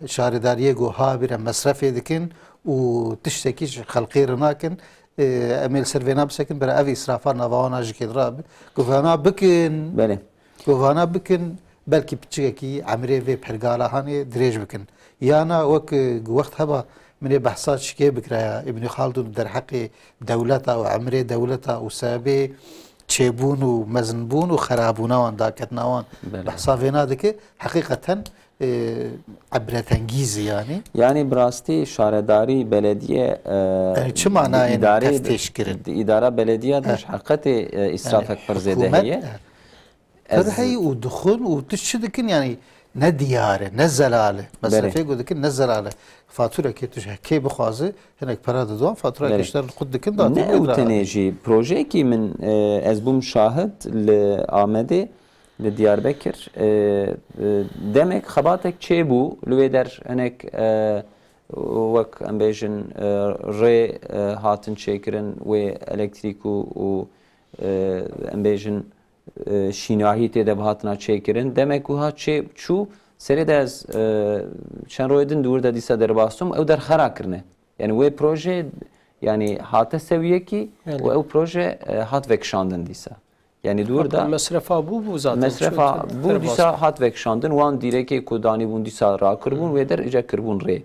şaredariyê ku habire mesrefê dikin û tiştekî ji xelkê re nakin, e, em ê li ser vêna bisekin, bira ev îsrafa nava wana jî kê dira bi-, ku vana bikin. Belê. Ku vana bikin, belkî piçikekî emrê vê pergala hanê dirêj bikin. Yana wek, e, ku wext heba min ê behsa çikê bikiraya Îbnî Xaldûn derheqê dewleta û emrê dewleta û sebebê çêbûn û mezinbûn û xerabûna wan, daketna wan Belê. behsa vêna dike. Heqîqeten, e, ebretengîz e yani. Yani bi rastî şaredarî, belediye, e, Yani çi manayên di îdarê, teftêş kirin? di îdara belediye de Eh. ji heqetê, e, îsrafek Yani pir zêde hikûmet, heye. eh. Ez Pir heyî û dixwin û tu çi dikin, yani ne diyar e, ne zelal e. Belê. Mesrefê ku dikin ne zelal e. Faturekê tu ji kê bixwaze, hinek pera didan, fatureke Belê. ji te re qut dikin, Ne datê ew wê tenê dira. jî, projeyekî min, e, ez bûm şahid li Amedê, li Diyarbekir, e, e, demek xebatek çêbû, li wê der hinek, e, wek em bêjin, e, rê, e, hatin çêkirin, wê elektrîk û, û, e, em bêjin, e, şînahî tê de bi hatina çêkirin. Demek wiha çê çû, serê de ez, e, çend rojê din di wir de dîsa derbas bûm, ew derxera kirine. Yani wê proje, yani hate sewiyekî Belê. û ew proje, e, hat vekişandin dîsa. Yani dûr da mesrefa bû, bû zaten mesrefa bû, dîsa hat vekişandin, wan dîrekê ku danîbûn dîsa rakiribûn, wê der îca kiribûn rê.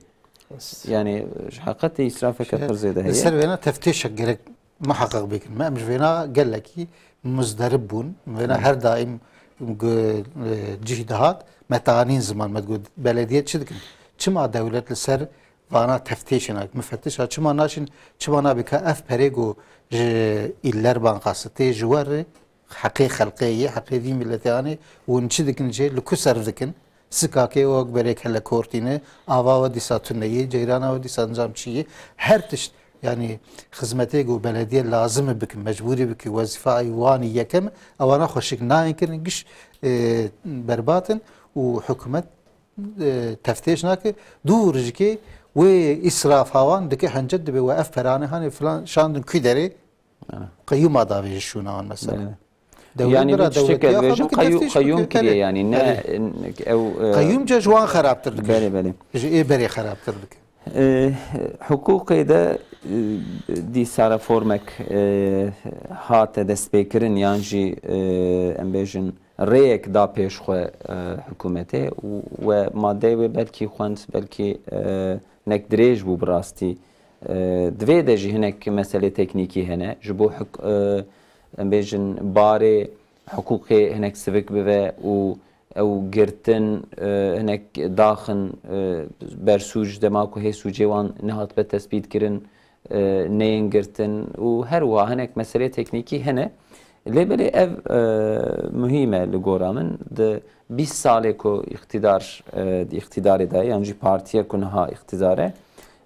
Yani ji heqetê îsrafeke pir zêde heye. Li ser vêna teftêşek gerek muheqeq bikin. Me em ji vêna gelekî muzderib bûn. Vêna her daîm gu-, e, cih dihat, me tanîn ziman, me digot, belediye çi dikin? Çima dewlet li ser vana teftêşê nake? Mifetişa çima naşin, çima nabê ka ev perê ku ji Îller Bankası tê ji we re heqê xelqê yê, heqê vî miletê anê, hûn çi dikin jê, li ku serf dikin? Sikakê we wek berê kelekortî ne, ava we dîsa tune yê, ceyrana we dîsa nicam çi yê? Her tişt, yani xizmetê ku belediye lazim e bikin, mecbûrî bikin, wezîfa wan yekem e, ewana xweşik nayên kirin, giş, e, berbat in û hikûmet, e, teftêş nake. Dûr jikê wê îsrafa wan dike, hencet dibe we ev peranê hanê filan şandin kû derê, Belê. Qeyûma davêje şûna wan mesela. Belê. Dewlet Yani bira bir tiştek dewletiya xwe bêjin, bike qeyû-, teftîş qeyûm bike. Kiriye Belê. Yani ne, Belê. Ew, e, Qeyûm ca ji wan xerabtir dike. Belê, belê. Ji ê berê xerabtir dike. E, hiqûqê de, e, dîsa reformek, e, hate destpêkirin yan jî, e, em bêjin rêyek da pêş xwe, e, hikûmetê û we madeyê wê belkî xwend, belkî, e, nek dirêj bû bi rastî. E, di vê de jî hinek meselê teknîkî hene. Ji bo hik-, e, em bêjin barê hiqûqê hinek sivik bibe û ew girtin, e, hinek daxin, e, ber sûc dema ku hê sûcê wan nehatibe tespît kirin, e, neyên girtin û her wiha hinek meselê teknîkî hene. Lê belê ev, e, muhîm e li gora min. Di bîst salê ku îqtîdar, e, di îqtîdarê de ye, yan jî partiye ku niha îqtîdar e,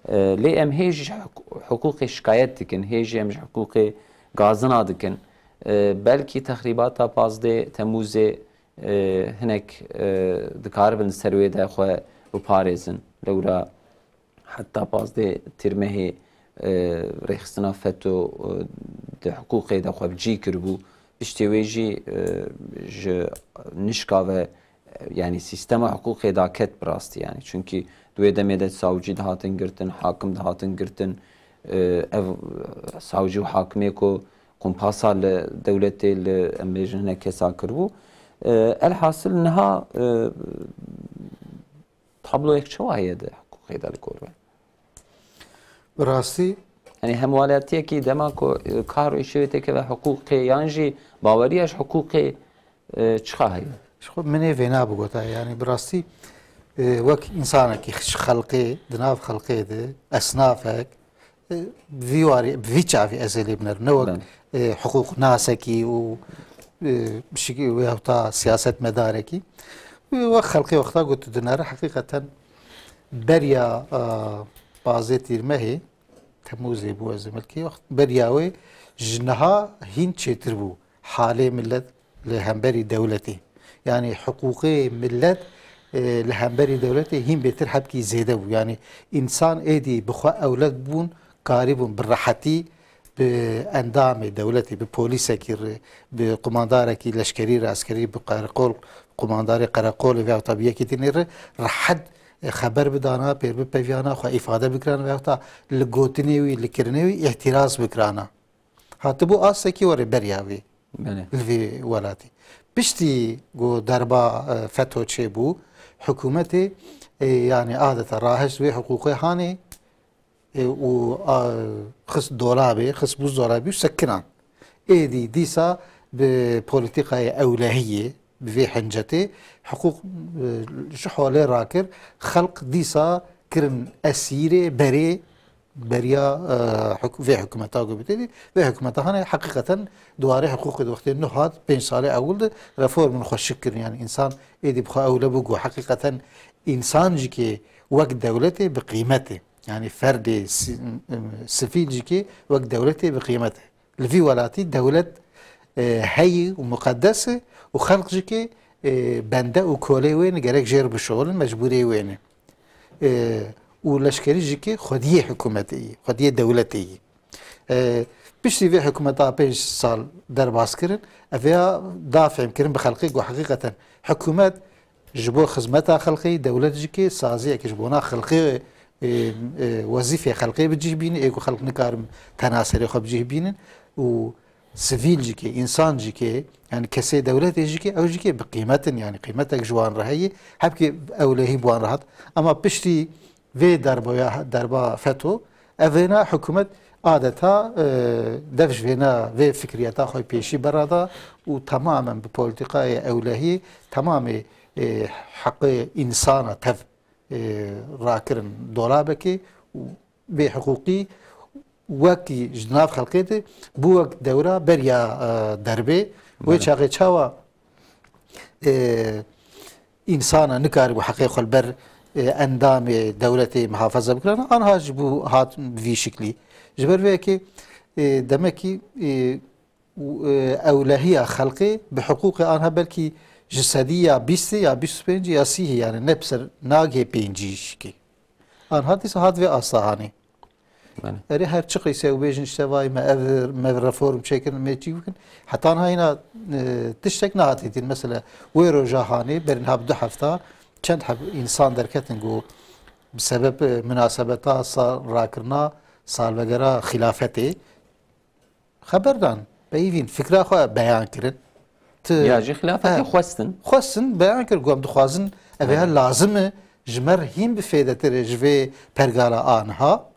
e, lê em hê jî ji hiqû-, hiqûqê şikayet dikin, hê jî em ji hiqûqê gazina dikin. E, belkî texrîbata pazdeh Temûzê, e, hinek, e, dikaribin li ser wê de xwe biparêzin. Lewra heta pazdeh Tîrmehê, e, rêxistina feto, e, di hiqûqê de xwe bi cî kiribû. Piştî wê jî, e, ji nişka ve, e, yanî sîstema hiqûqê da ket bi rastî yanî. Çunkî di wê demê de sawcî dihatin girtin, hakim dihatin girtin. E, ev sawcî û hakimê ku kumpasa li dewletê li, em bêjin, hinek kesa kiribû. E, elhasil niha, e, tabloyek çawa heye di hiqûqê de li gor we? Bi rastî. Yanî hemwelatiyekî dema ku, e, kar û îşê wê têkeve hiqûqê yan jî baweriya ji hiqûqê, e, çiqa heye? Ji xwe min ê vêna bigota, yanî bi rastî, e, wek însanekî ji xelqê, di nav xelqê de, esnafek, e, bi vî warî, bi vî çavî ez ê lê binerim. Ne wek, Belê. e, hiqûqnasekî û, e, pişikî wê hewta siyasetmedarekî. Wek xelqê wexta ku tu dinere, heqîqeten beriya, e, pazdeh Tîrmehê, Temûzê bû, ez ê milkê wext, beriya wê ji niha hîn çêtir bû halê milet li hemberî dewletê. Yanî hiqûqê milet, e, li hemberî dewletê hîn bêtir hebkî zêde bû. Yanî însan êdî bi xwe ewlet bûn, karîbûn bi rehetî bi endamê dewletê, bi polîsekî re, bi qumandarekî leşkerî re, eskerî, bi qereqol, qumandarê qereqolê veyahûta bi yekî dinê re rehet, e, xeber bidana, pêr bipeviyana, xwe îfade bikirana veyahûta li gotinê wî, li kirinê wî îhtiraz bikirana. Hatibû astekî were beriya wî Belê. li vî welatî. Piştî ku derba, e, feto çêbû, hikûmetê, e, yanî adeta rahişt wê hiqûqê hanê, e, û, a, xist dolabê, xist buzdolabî û sekinan. Êdî dîsa bi polîtîkayê ewlehiyê, bi vê hincetê hiqûq, e, ji holê rakir, xelq dîsa kirin esîrê berê, beriya, e, huk-, vê hikûmeta ku bitêdî, vê hikûmeta hane heqîqeten di warê hiqûqê de wextê nuh hat, pênc salê ewil de reformên xweşik kirin. Yanî însan êdî bi xwe ewle bû ku heqîqeten însan jî kê wek dewletê bi qîmet e. Yanî ferdê si-, sivîl jî kê wek dewletê bi qîmet e. Li vî welatî dewlet, e, heyî û muqedes e û xelq jî kê, e, bende û kolê wê ne, gerek jêr bişolin, mecbûrê wê ne. E, û leşkerî jî kê xwediyê hikûmetê yî, xwediyê dewletê yî. E, piştî vê hikûmeta pênc sal derbas kirin, ev ya da fêhm kirin bi xelkê ku heqîqeten hikûmet ji bo xizmeta xelkê, dewlet jî kê saziyeke ji bona xelkê, e, e, wezîfê xelkê bi cih bîne, ê ku xelk nikarin tena serê xwe bi cih bînin û sivîl jî ke, însan jî ke, yani kesê dewletê jî ke, ew jî ke bi qîmet in, yani qîmetek ji wan re heye, hebkê ewlehî bi wan re hat. Ama piştî vê derboya, derba feto, ev vêna hikûmet adeta, e, dev ji vêna vê fikriyeta xwe pêşî berada û temamen bi polîtîkayê ewlehî temamê, e, heqê însana tev, e, rakirin dolabekê û bêhiqûqî wekî ji nav xelkê de bû wek dewra beriya, e, derbê. Wê Belê. çaxê çawa, e, însana nikaribû heqê xwe li ber, e, endamê dewletê muhafaza bikirana, anha jî bû hat vî şiklî. Ji ber vê yekê, e, demekî, e, û, e, ewlehiya xelkê bi hiqûqê anha belkî ji sedî ya bîstê ya bîst û pêncî ya sîhê, yani ne bi ser nagihê pêncî şikê. Anha dîsa hat vê asta hanê. Belê. Erê her çi qîse û bêjin işte vay me ev, me reform çêkirin, me çî bikin. Heta niha hîna, e, tiştek nehatî dîn. Mesela wê roja hanê berî niha bi du hefta çend heb însan derketin ku bi sebeb, e, minasebeta sa-, rakirina salvegera xilafetê xeber dan, peyivîn, fikra xwe beyan kirin. Ti Ya jî xilafetê He. xwestin. Xwestin, beyan kir, ku em dixwazin, ev Belê. ya lazim e, ji me re hîn bi fêdetir e ji vê pergala aniha.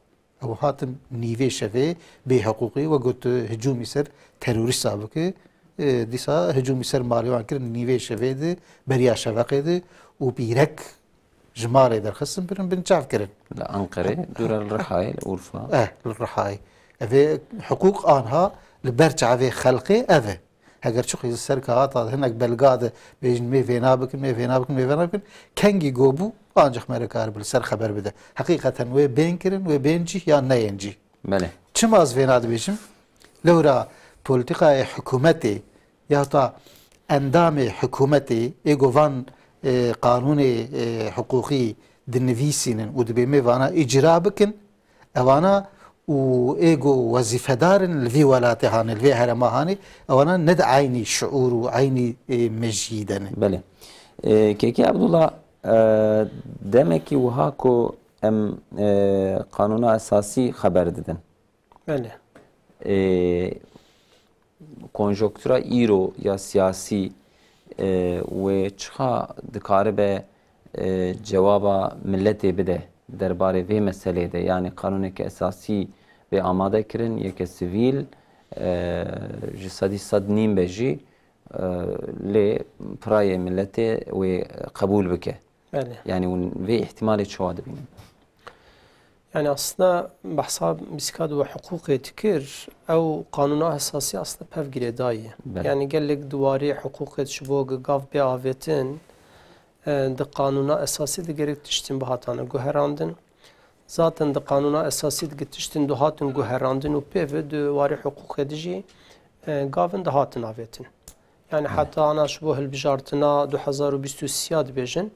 Ew hatin nîvê şevê bêhiqûqî, we got, hicûmî ser terorîsta bike. E, dîsa hicûmî ser malê wan kirin nîvê şevê de, beriya şeveqê de û bîrek ji malê derxistin, birin bin çav kirin. Li Enqerê, dûra li Rihayê, li Urfa. Eh, li Rihayê. Evê hiqûq anha li ber çavê xelkê ev e. Heger çiqî li ser kaxata hinek belga de bêjin, "Mê vêna bikin, mê vêna bikin, mê vêna bikin." Kengî go bû, ancaq me re karibe li ser xeber bide. Heqîqeten wê bên kirin, wê bên cih yan neyên cih. Belê. Çima ez vêna dibêjim? Lewra polîtîkayê hikûmetê ya ta endamê hikûmetê ê ku van, e, qanûnê, e, hiqûqî dinivîsînin û dibê me vana îcra bikin, ewana û ê ku wezîfedar in li vî welatê hanê, li vê herêma hanê, ewana ne di eynî şiûr û eynî, e, mejiyî de ne. Belê. E, Kekê Abdullah, e, demekî wiha ku em, e, qanûna esasî xeber didin. Belê. E, konjonktura îro ya siyasî, e, wê çiqa dikaribe, e, cewaba miletê bide derbarê vê meselê de? Yanî qanûneke esasî bê amade kirin, yeke sivîl, e, ji sedî sed nîn be jî, e, lê pirayê miletê wê qebûl bike. Belê. Yanî hûn vê îhtimalê çawa dibînin? Yani aslında behsa bîskat we hiqûqê dikir, ew qanûna esasî aslında pev girêdayî. Belê. Yani gelek di warê hiqûqê ji bo gav bê avêtin, e, di qanûna esasî de gerek tiştên bihatane guherandin. Zaten di qanûna esasî de tiştên dihatin guherandin û pê ve di warê hiqûqê de jî, e, gavin dihatin avêtin. Yani heta ana ji bo hilbijartina du hezar û bîst û sê ya dibêjin,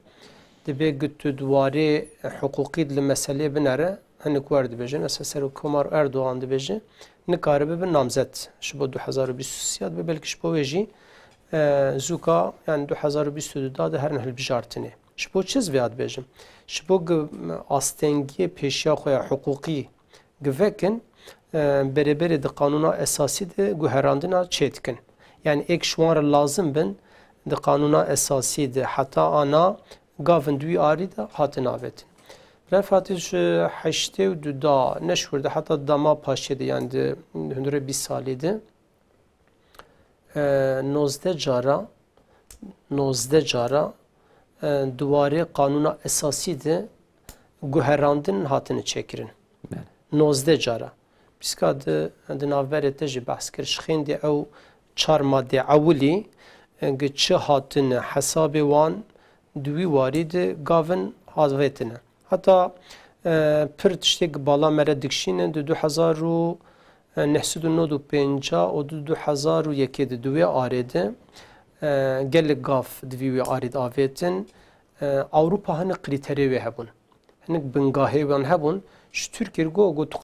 dibê ku tu di warê hiqûqî de li meselê binere, hinek wer dibêjin. Mesela Serokkomar Erdogan dibêje, nikaribe bi namzet ji bo du hezar û bîst û sê ya dibe, belkî ji bo wê jî, e, zûka, yani du hezar û bîst û du da de herin hilbijartinê. Ji bo çi ez vêya dibêjim? Ji bo ku astengiyê pêşiya xwe ya hiqûqî givekin, e, berê berê di qanûna esasî de guherandina çê dikin. Yani êk ji wan re lazim bin di qanûna esasî de heta ana gavin di wî arî de hatin avêtin. Refatî ji heştê û du da ne ji wir de heta dama paşê de, yani di hundirê bîst salî de, e, nozdeh cara, nozdeh cara, e, di warê qanûna esasî de guherandin hatine çêkirin. Belê. Nozdeh cara. Pîska di, di navberê te jî behs kir. Ji xêndî ew çar madê ewilî, e, gi çi hatine hesabê wan di wî warî de gavin avêtine. Heta, e, pir tiştê gi bala me re dikişînin, di du hezar û neh sed û nod û pêncî û du, du hezar û yekê de di wê arê de, e, gelek gav di vî wê arî de avêtin. E, Ewropa hinek krîterê wê hebûn. Hinek bingahê wan hebûn. Ji Tirkiyê re got, got, tu